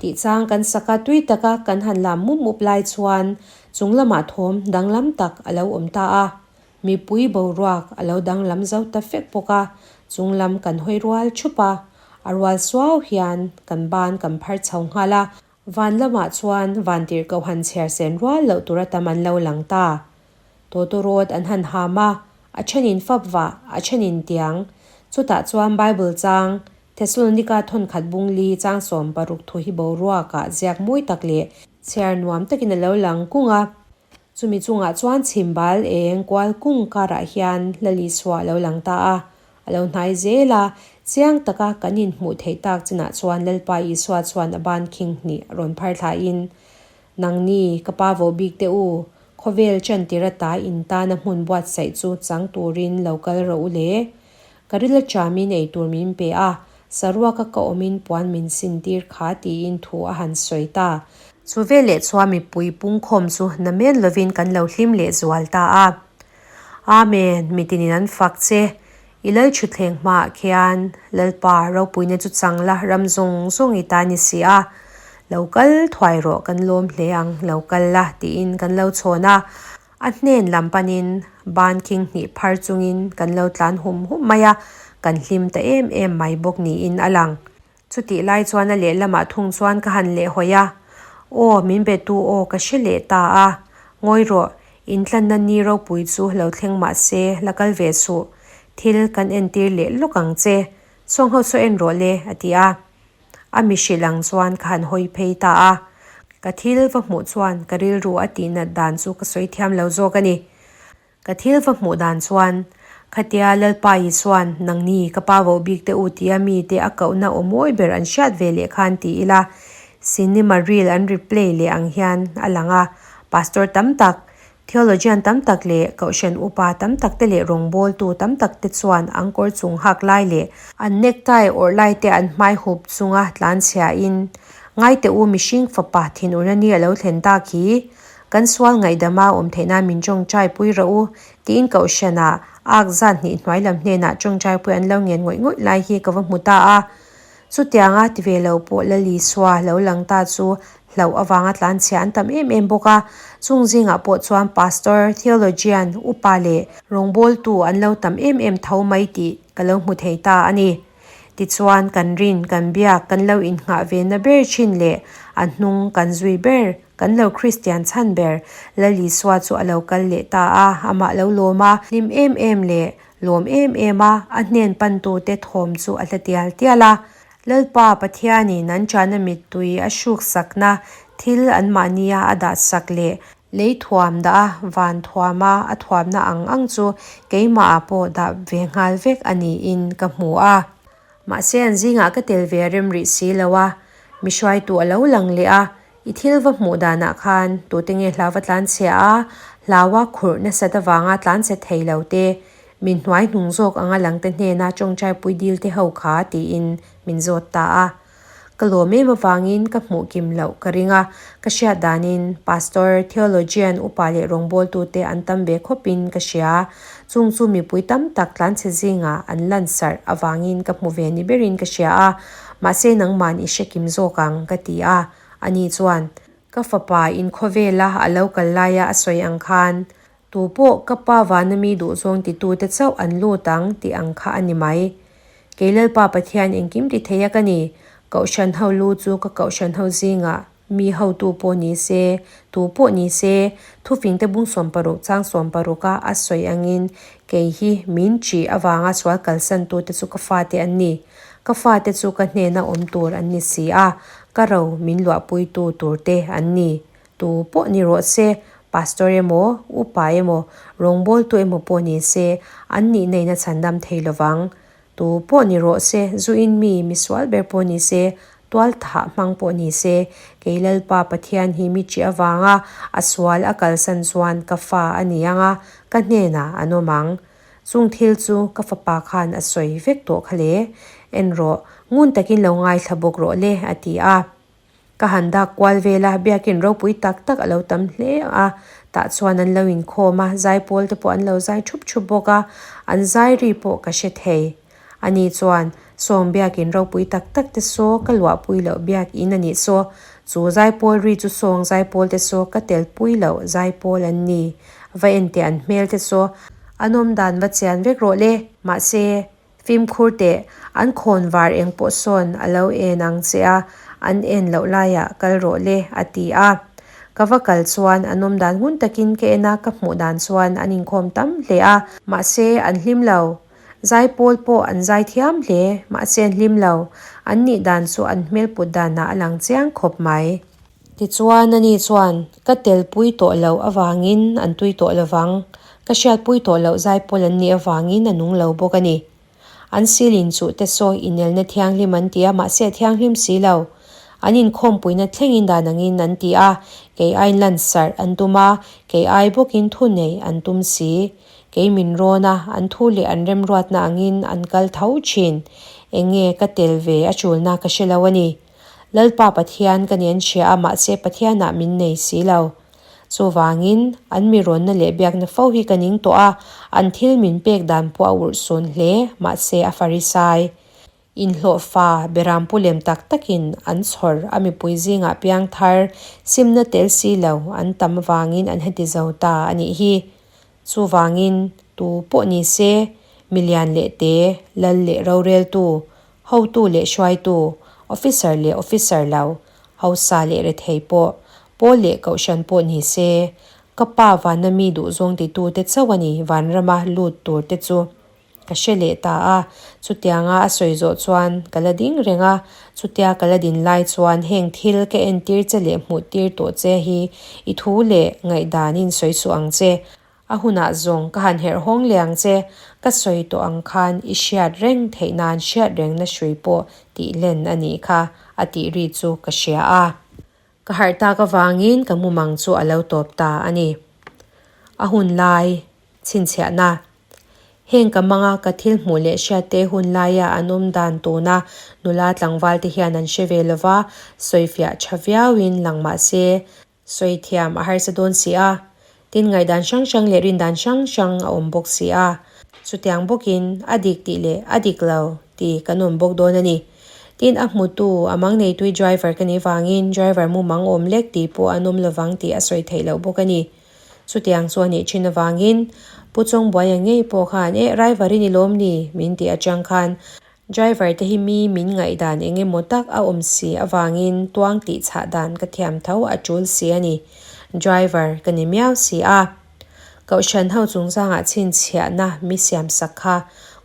Tih chang kan sak a, tui taka kan han lam mup mup lai chuan Chung lamah thawm danglam tak a lo awm ta a, mipui boruak a lo danglam zo ta fek bawk a, chung lam kan hawi rual thup a, a rual suau hian kan ban kan phar chho nghal a, van lamah chuan vantirh kohan chhiar sen rual loh tura tam an lo lang ta. Tawtawrawt an han ham a, a thenin fap vah, a thenin tiang. Chutah chuan Bible chang Thessalonika thawnkhat bung li chang 16 thu hi boruakah ziak mawi tak leh Chhiar nuam takin a lo lang kung a, chumi chungah chuan chhimbal eng kual kung karah hian Lal Isua a lo lang ta a, a lo hnai zel a, chiang taka kan inhmuh theih tak chinah chuan Lalpa Isua chuan a ban khing hnih a rawn phar thlain, Nangni, ka pa vo bik teh u, khawvel chantir ata in tana hmun buatsaih chu chang turin lo kal rawh u le. Ka ril aṭamin ei tur min pe a, saruaka ka awmin puan min sintir kha tiin thu a han sawi ta. Chu veleh chuan mipui pungkhawm chu namen lovin kan lo hlim leh zual ta a. Amen, mitinin an fak che. I lal thutthleng hmaah khian Lalpa ropuina chu chang la ram zawng zawng i ta ni si a. Lo kal thuai rawh kan lawm hle ang, lo kal la tiin kan lo chhawn a. A hnen lam panin ban khing hnih phar chungin kan lo tlan hum hum mai a, kan hlim ta em em mai bawk niin a lang. Chutih lai chuan a lehlamah thung chuan ka han lehhawi a, Aw, min betu aw ka hre leh ta a, ngawi rawh, intlanna ni ropui chu lo thleng mah se la kal ve suh, thil kan entir leh lawk ang che, sawng ho saw en rawh le, a ti a. A mihrilh ang chuan ka han hawi phei ta a, ka thil va hmuh chuan ka rilru a tihnat dan chu ka sawi thiam lo zawk a ni. Ka thil va hmuh dan chuan, Khatia Lalpa Isua'n nangni ka pa voh bik te u tia mite a kohna aw mawi ber an hriat ve leh khan ti ila, cinema reel an replay leh ang hian a lang a, pastor tam tak, Theologian tam tak leh Kohhran upa tam takte leh rawngbawltu tam takte chuan an kawr chung hak lai leh an necktie awrh laite an hmai hup chunga tlanchhiain, Ngaite u mihring fapa thinurna ni a lo thlen tak hi, kan sual ngaihdama awm theih nan min tawngtai pui rawh u, tiin Kohhranah ak zat hnih hnuai lam hnenah tawngtai pui an lo ngen ngawih ngawih lai hi ka va hmu ta a. Chutianga ti ve lo pawh Lal Isua lo lang ta chu hlauh avanga tlanchhia an tam em em bawk a, chung zingah pawh chuan Pastor, Theologian, Upa leh rawngbawltu an lo tam em em tho mai tih ka lo hmu thei ta a ni. Tichuan kan rin, kan biak, kan lo innghah ve na ber thin leh a hnung kan zui ber, kan lo Kristian chhan ber Lal Isua chu a lo kal leh ta a, amah lo lawm a, hlim em em leh. Lawm em em a, a hnen pantute thawm chu a hla tial tial a. Lalpa Pathianin an chahna mittui a hruksakna thil anmahnia a dahsak leh lei thuam dah a, van thuama a thuamna ang ang chu keimahah pawh dah ve nghal vek a niin ka hmu a. Mahse an zingah ka tel ve a rem rih si lo a, mi hruaitu a lo lang leh a, I thil va hmuh danah khan tute nge hlau va tlanchhia a, hlaua khurh nasat avanga tlanchhe thei lo te, min hnuai hnung zawk anga langte hnena tawngtaipui dil te ho kha tiin min zawt ta a. Ka lawm em avangin ka hmuh kim loh ka ring a, ka hriat danin Pastor, Theologian, upa leh rawngbawltute an tam ve khawpin ka hria. Chung chu mipui tam tak tlanchhe zingah an lansarh avangin ka hmu ve ni berin ka hria a, mahse nangman i hre kim zawk ang ka ti a. Ani chuan, Ka fapa in khawvela a lo kal laia a sawi ang khan, tu pawh ka pa vana mi duhzawng titute chauh an lut ang tih ang kha a ni mai. Kei Lalpa Pathian engkim ti thei a ka ni. Kohhran ho lu chu ka kohhran ho zingah mi hotu pawh ni se, tu pawh ni se, thufingte bung 60 chang 60 a a sawi angin kei hi min ṭih avanga sual kalsantute chu ka fate an ni. Ka fate chu ka hnena awm tur an ni si a, ka ro min luahpuitu turte an ni. Tu pawh ni rawh se, pastor emaw, upa emaw, rawngbawltu emaw pawh ni se, an nihna in a chhandam thei lovang. Tu pawh ni rawh se, zu in mi, misual ber pawh ni se, tual thah hmang pawh ni se, kei Lalpa Pathian hi mi ṭih avanga a sual a kalsan chuan ka fa a ni ang a, ka hnenah an awm ang. Chung thil chu ka fapa khan a sawi vek tawh kha le. En rawh, ngun takin lo ngaithla bawk rawh le, a ti a. Ka han dak kual vel a, biakin ropui tak tak a lo tam hle a, tah chuan an lo inkhawm a, zaipawl te pawh an lo zai thup thup bawk a, an zai ri pawh ka hre thei. Ani chuan, Sawng biakin ropui tak tak te saw ka luahpui loh biakin a nih saw, chu zaipawl ri chu sawng zaipawl te saw ka telpui loh zaipawl an ni, va enteh an hmel te saw, an awm dan va chian vek rawh le, mahse, Fimkhur teh, an khawn var eng pawh sawn a lo en ang che a, an en loh laiah kal rawh le, a ti a. Ka va kal chuan an awm dan ngun takin ka en a, ka hmuh dan chuan an inkhawm tam hle a, mahse an hlim lo. Zaipawl pawh an zai thiam hle, mahse an hlim lo. An nih dan chu an hmel put danah a lang chiang khawp mai. Tichuan ani chuan, Ka telpui tawh loh avangin an tui tawh lovang, ka hriatpui tawh loh zaipawl an nih avangin a nung lo bawk a ni. An sil inchuh te saw inelna thianghlim an ti a, mahse a thianghlim si lo. An inkhawmpuina thlengin dan angin an ti a, kei aiin lansarh an tum a, kei ai bawkin thu nei an tum si. Kei min rawn a, an thu leh an remruatna angin an kal tho thin. Eng nge ka tel ve a tulna ka hre lo a ni. Lalpa Pathian ka nen hria a, mahse Pathianah min nei si lo. Chuvangin, an mi rawnna leh biakna fo hi ka ning tawh a, an thil min pek dan pawh a urhsun hle, mahse a Farisai. Inhlawhfa, berampu lem tak takin an chhawr a mipui zingah piangthar, simna tel si lo an tam avangin an heti zo ta a nih hi. Chuvangin, tu pawh ni se, milian leh te, lal leh roreltu, Hotu leh hruaitu, officer leh officer lo, hausa leh rethei pawh, pawl leh kohhran pawh ni se, ka pa vana mi duhzawng titute chauh a ni vanrama lut tur te chu ka hre leh ta a. Chutianga a sawi zawh chuan ka la ding reng a, chutia ka la din lai chuan heng thil ka entir che leh hmuh tir tawh che hi i thu leh ngaihdanin sawi suh ang che. A hunah zawng ka han herh hawng leh ang che, ka sawi tawh ang khan i hriat reng theih nan hriat rengna hrui pawh tih len a nih kha, a tih ri chu ka hria a. Ka harh tak avangin ka mumang chu a lo tawp ta a ni. A hun lai chhinchhiahna. Heng ka manga ka thil hmuh leh hriatte hun laia an awm dan tuna nula tlangval te hian an hre ve lova, sawifiah tha viauin lang mah se, Sawi thiam a harsa dawn si a, tin ngaihdan hrang hrang leh rindan hrang hrang a awm bawk si a. Chutiang bawkin a dik tih leh a dik lo ti kan awm bawk dawn a ni. Tin a hmutu, a mang neitui driver ka nih vangin driver mumang awm lek tih pawh an awm lovang tih a sawi theih loh bawk a ni. Chutiang chu a nih thin avangin Pu Chawngbuaia ngei pawh khan eh driver i ni lawm ni min tih atang khan Driver te hi mi min ngaihdan eng emaw tak a awm si avangin tuang tih chhah dan ka thiam tho a tul si a ni. Driver ka ni miau si a. Kohhran ho chungchangah chhinchhiahna mi siamsak kha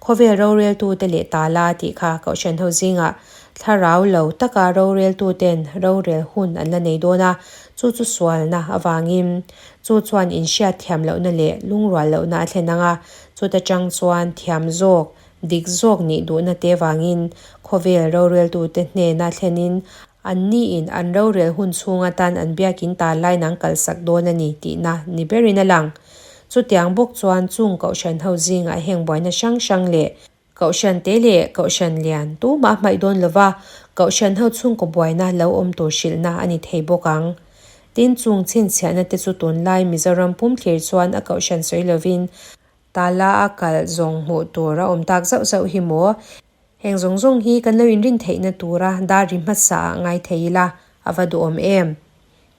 khawvel roreltute leh tala tih kha Kohhran ho zingah thlarau lo taka roreltuten rorel hun an la nei dawn a, chu chu sualna avangin chu chuan inhriat thiam lohna leh lungrual lohna a thlen ang a, chuta chang chuan thiam zawk, dik zawk nih duhna te vangin khawvel roreltute hnena thlenin An niin an rorel hun chhung atan an biakin ta lain an kalsak dawn a ni tihna ni berin a lang. Chutiang bawk chuan chung Kohhran ho zingah heng buaina hrang hrang leh Kohhran te leh Kohhran lian tumah hmaih dawn lova Kohhran ho chhungkaw buaina lo awm tur hrilhna a ni thei bawk ang. Tin, chung chhinchhiahna te chu tunlai Mizoram pum thlir chuan a Kohhran sawi lovin tala a kalh zawng hmuh tur a awm tak zauh zauh hi maw? Heng zawng zawng hi kan lo inrin theihna tura dar ri hmasa ah ngai thei ila a va duhawm em?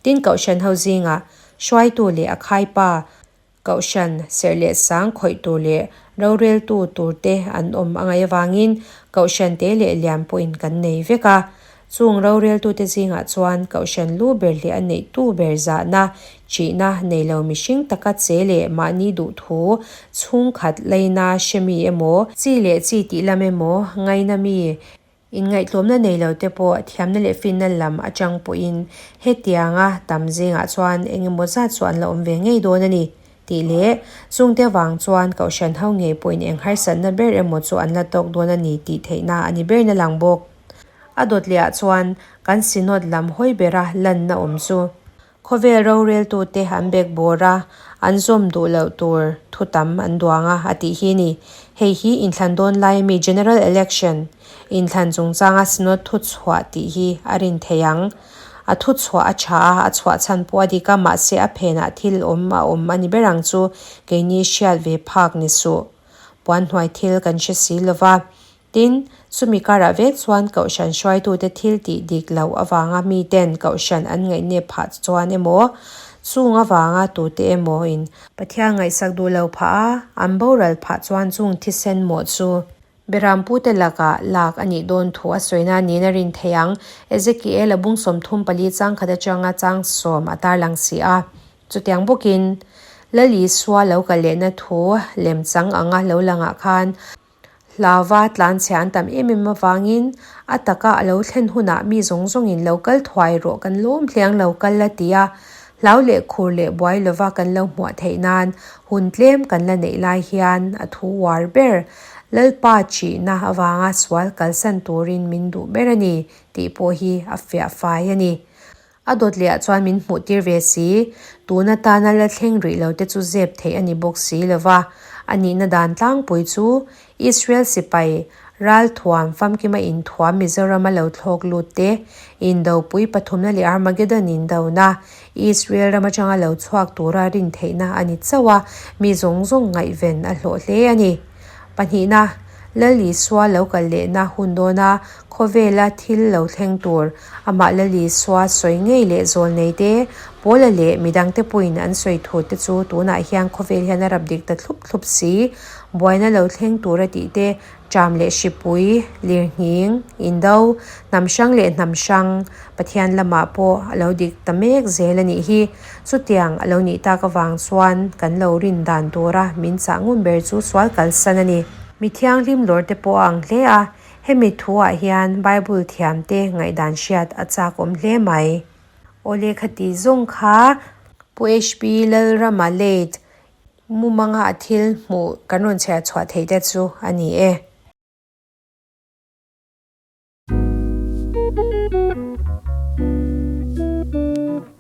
Tin Kohhran ho zingah hruaitu leh a khaipa, Kohhran serh leh sang khawih tur leh roreltu tur te an awm a ngaih avangin Kohhran te leh lian pawhin kan nei vek a. Chung roreltute zingah chuan Kohhran lu ber leh a neihtu ber zahna, ṭihna nei lo mihring taka che leh mahni duhthu chhungkhat leina hre mi emaw, chi leh chi tih lam emaw, ngaina mi, inngaihtlawmna nei lo te pawh thiamna leh finna lam aṭang pawhin hetianga tam zingah chuan eng emaw zat chu an la awm ve ngei dawn a ni tih leh chungte vang chuan Kohhran ho ngei pawhin eng harsatna ber emaw chu an la tawk dawn a ni tih theihna a ni berin a lang bawk. A dawt lehah chuan kan Synod lam hawi bera lanna awm chu khawvel roreltute an bek bawr a, an zawm duh loh tur thu tam an duang a, a tih hi a ni. Hei hi inthlan dawn lai ami General Election inthlan chungchanga Synod thuchhuah tih hi a rin thei ang. A thuchhuah a tha a, a chhuah chhan pawh a dik a, mahse a phenah thil awm a awm a ni ber ang chu keini hriat ve phak ni suh. Puanhnuai thil kan hre si lova. Tin, chumi karah vek chuan Kohhran hruaitute thil tih dik loh avanga miten Kohhran an ngaihnep phah chuan emaw, chung avanga tute emawin Pathian ngaihsak duh lo phah a, an boral phah chuan chung thisen mawh chu Berampute lakah lak a nih dawn thu a sawina niin a rin thei ang. Ezekiel a bung 34 chang khat atanga chang sawm a tarlang si a. Chutiang bawkin, Lal Isua lo kal lehna thu lemchang anga lo langah khan, Hlauva tlanchhia an tam em em avangin a taka a lo thlen hunah mi zawng zawngin lo kal thuai rawh kan lawm hliang lo kal a ti a, hlau leh khur leh buai lova kan lo hmuah theih nan hun tlem kan la neih lai hian a thu uar ber Lalpa chihna avanga sual kalsan turin min duh ber a ni tih pawh hi a fiah fai a ni. A dawt leh ah chuan min hmuh tir ve si. Tun atana la thleng rih lo te chu zep theih a ni bawk si lo va. A nihna dan tlangpui chu Israel sipai ralthuam famkima inthuam Mizorama lo thlawk lut te, indopui pathumna leh Armageddon indona Israel ram atanga lo chhuak tura rin theihna a ni chauh a, mi zawng zawng ngaihven a hlawh hle a ni. Pahnihna, Lal Isua lo kal lehna hun dawna khawvela thil lo thleng tur, amah Lal Isua sawi ngei leh zawl nei te, Paula leh midangte pawhin an sawi thu te chu tunah hian khawvel hian a rap dik ta thlup thlup si. Buaina lo thleng tur a tih te, ṭam leh hripui, lirnghing, indo, hnam hrang leh hnam hrang, Pathian lamah pawh a lo dik ta mek zel a nih hi. Chutiang a lo nih tak avang chuan kan lo rin dan tura min chah ngun ber chu sual kalsan a ni. Mi thianghlim lawr te pawh a ang hle a, hemi thuah hian Bible thiamte ngaihdan hriat a chak awm hle mai. Aw lehkha ti zawng kha Pu HP Lalrama late mumanga a thil hmuh kan rawn chhiar chhuah theih te chu a ni e.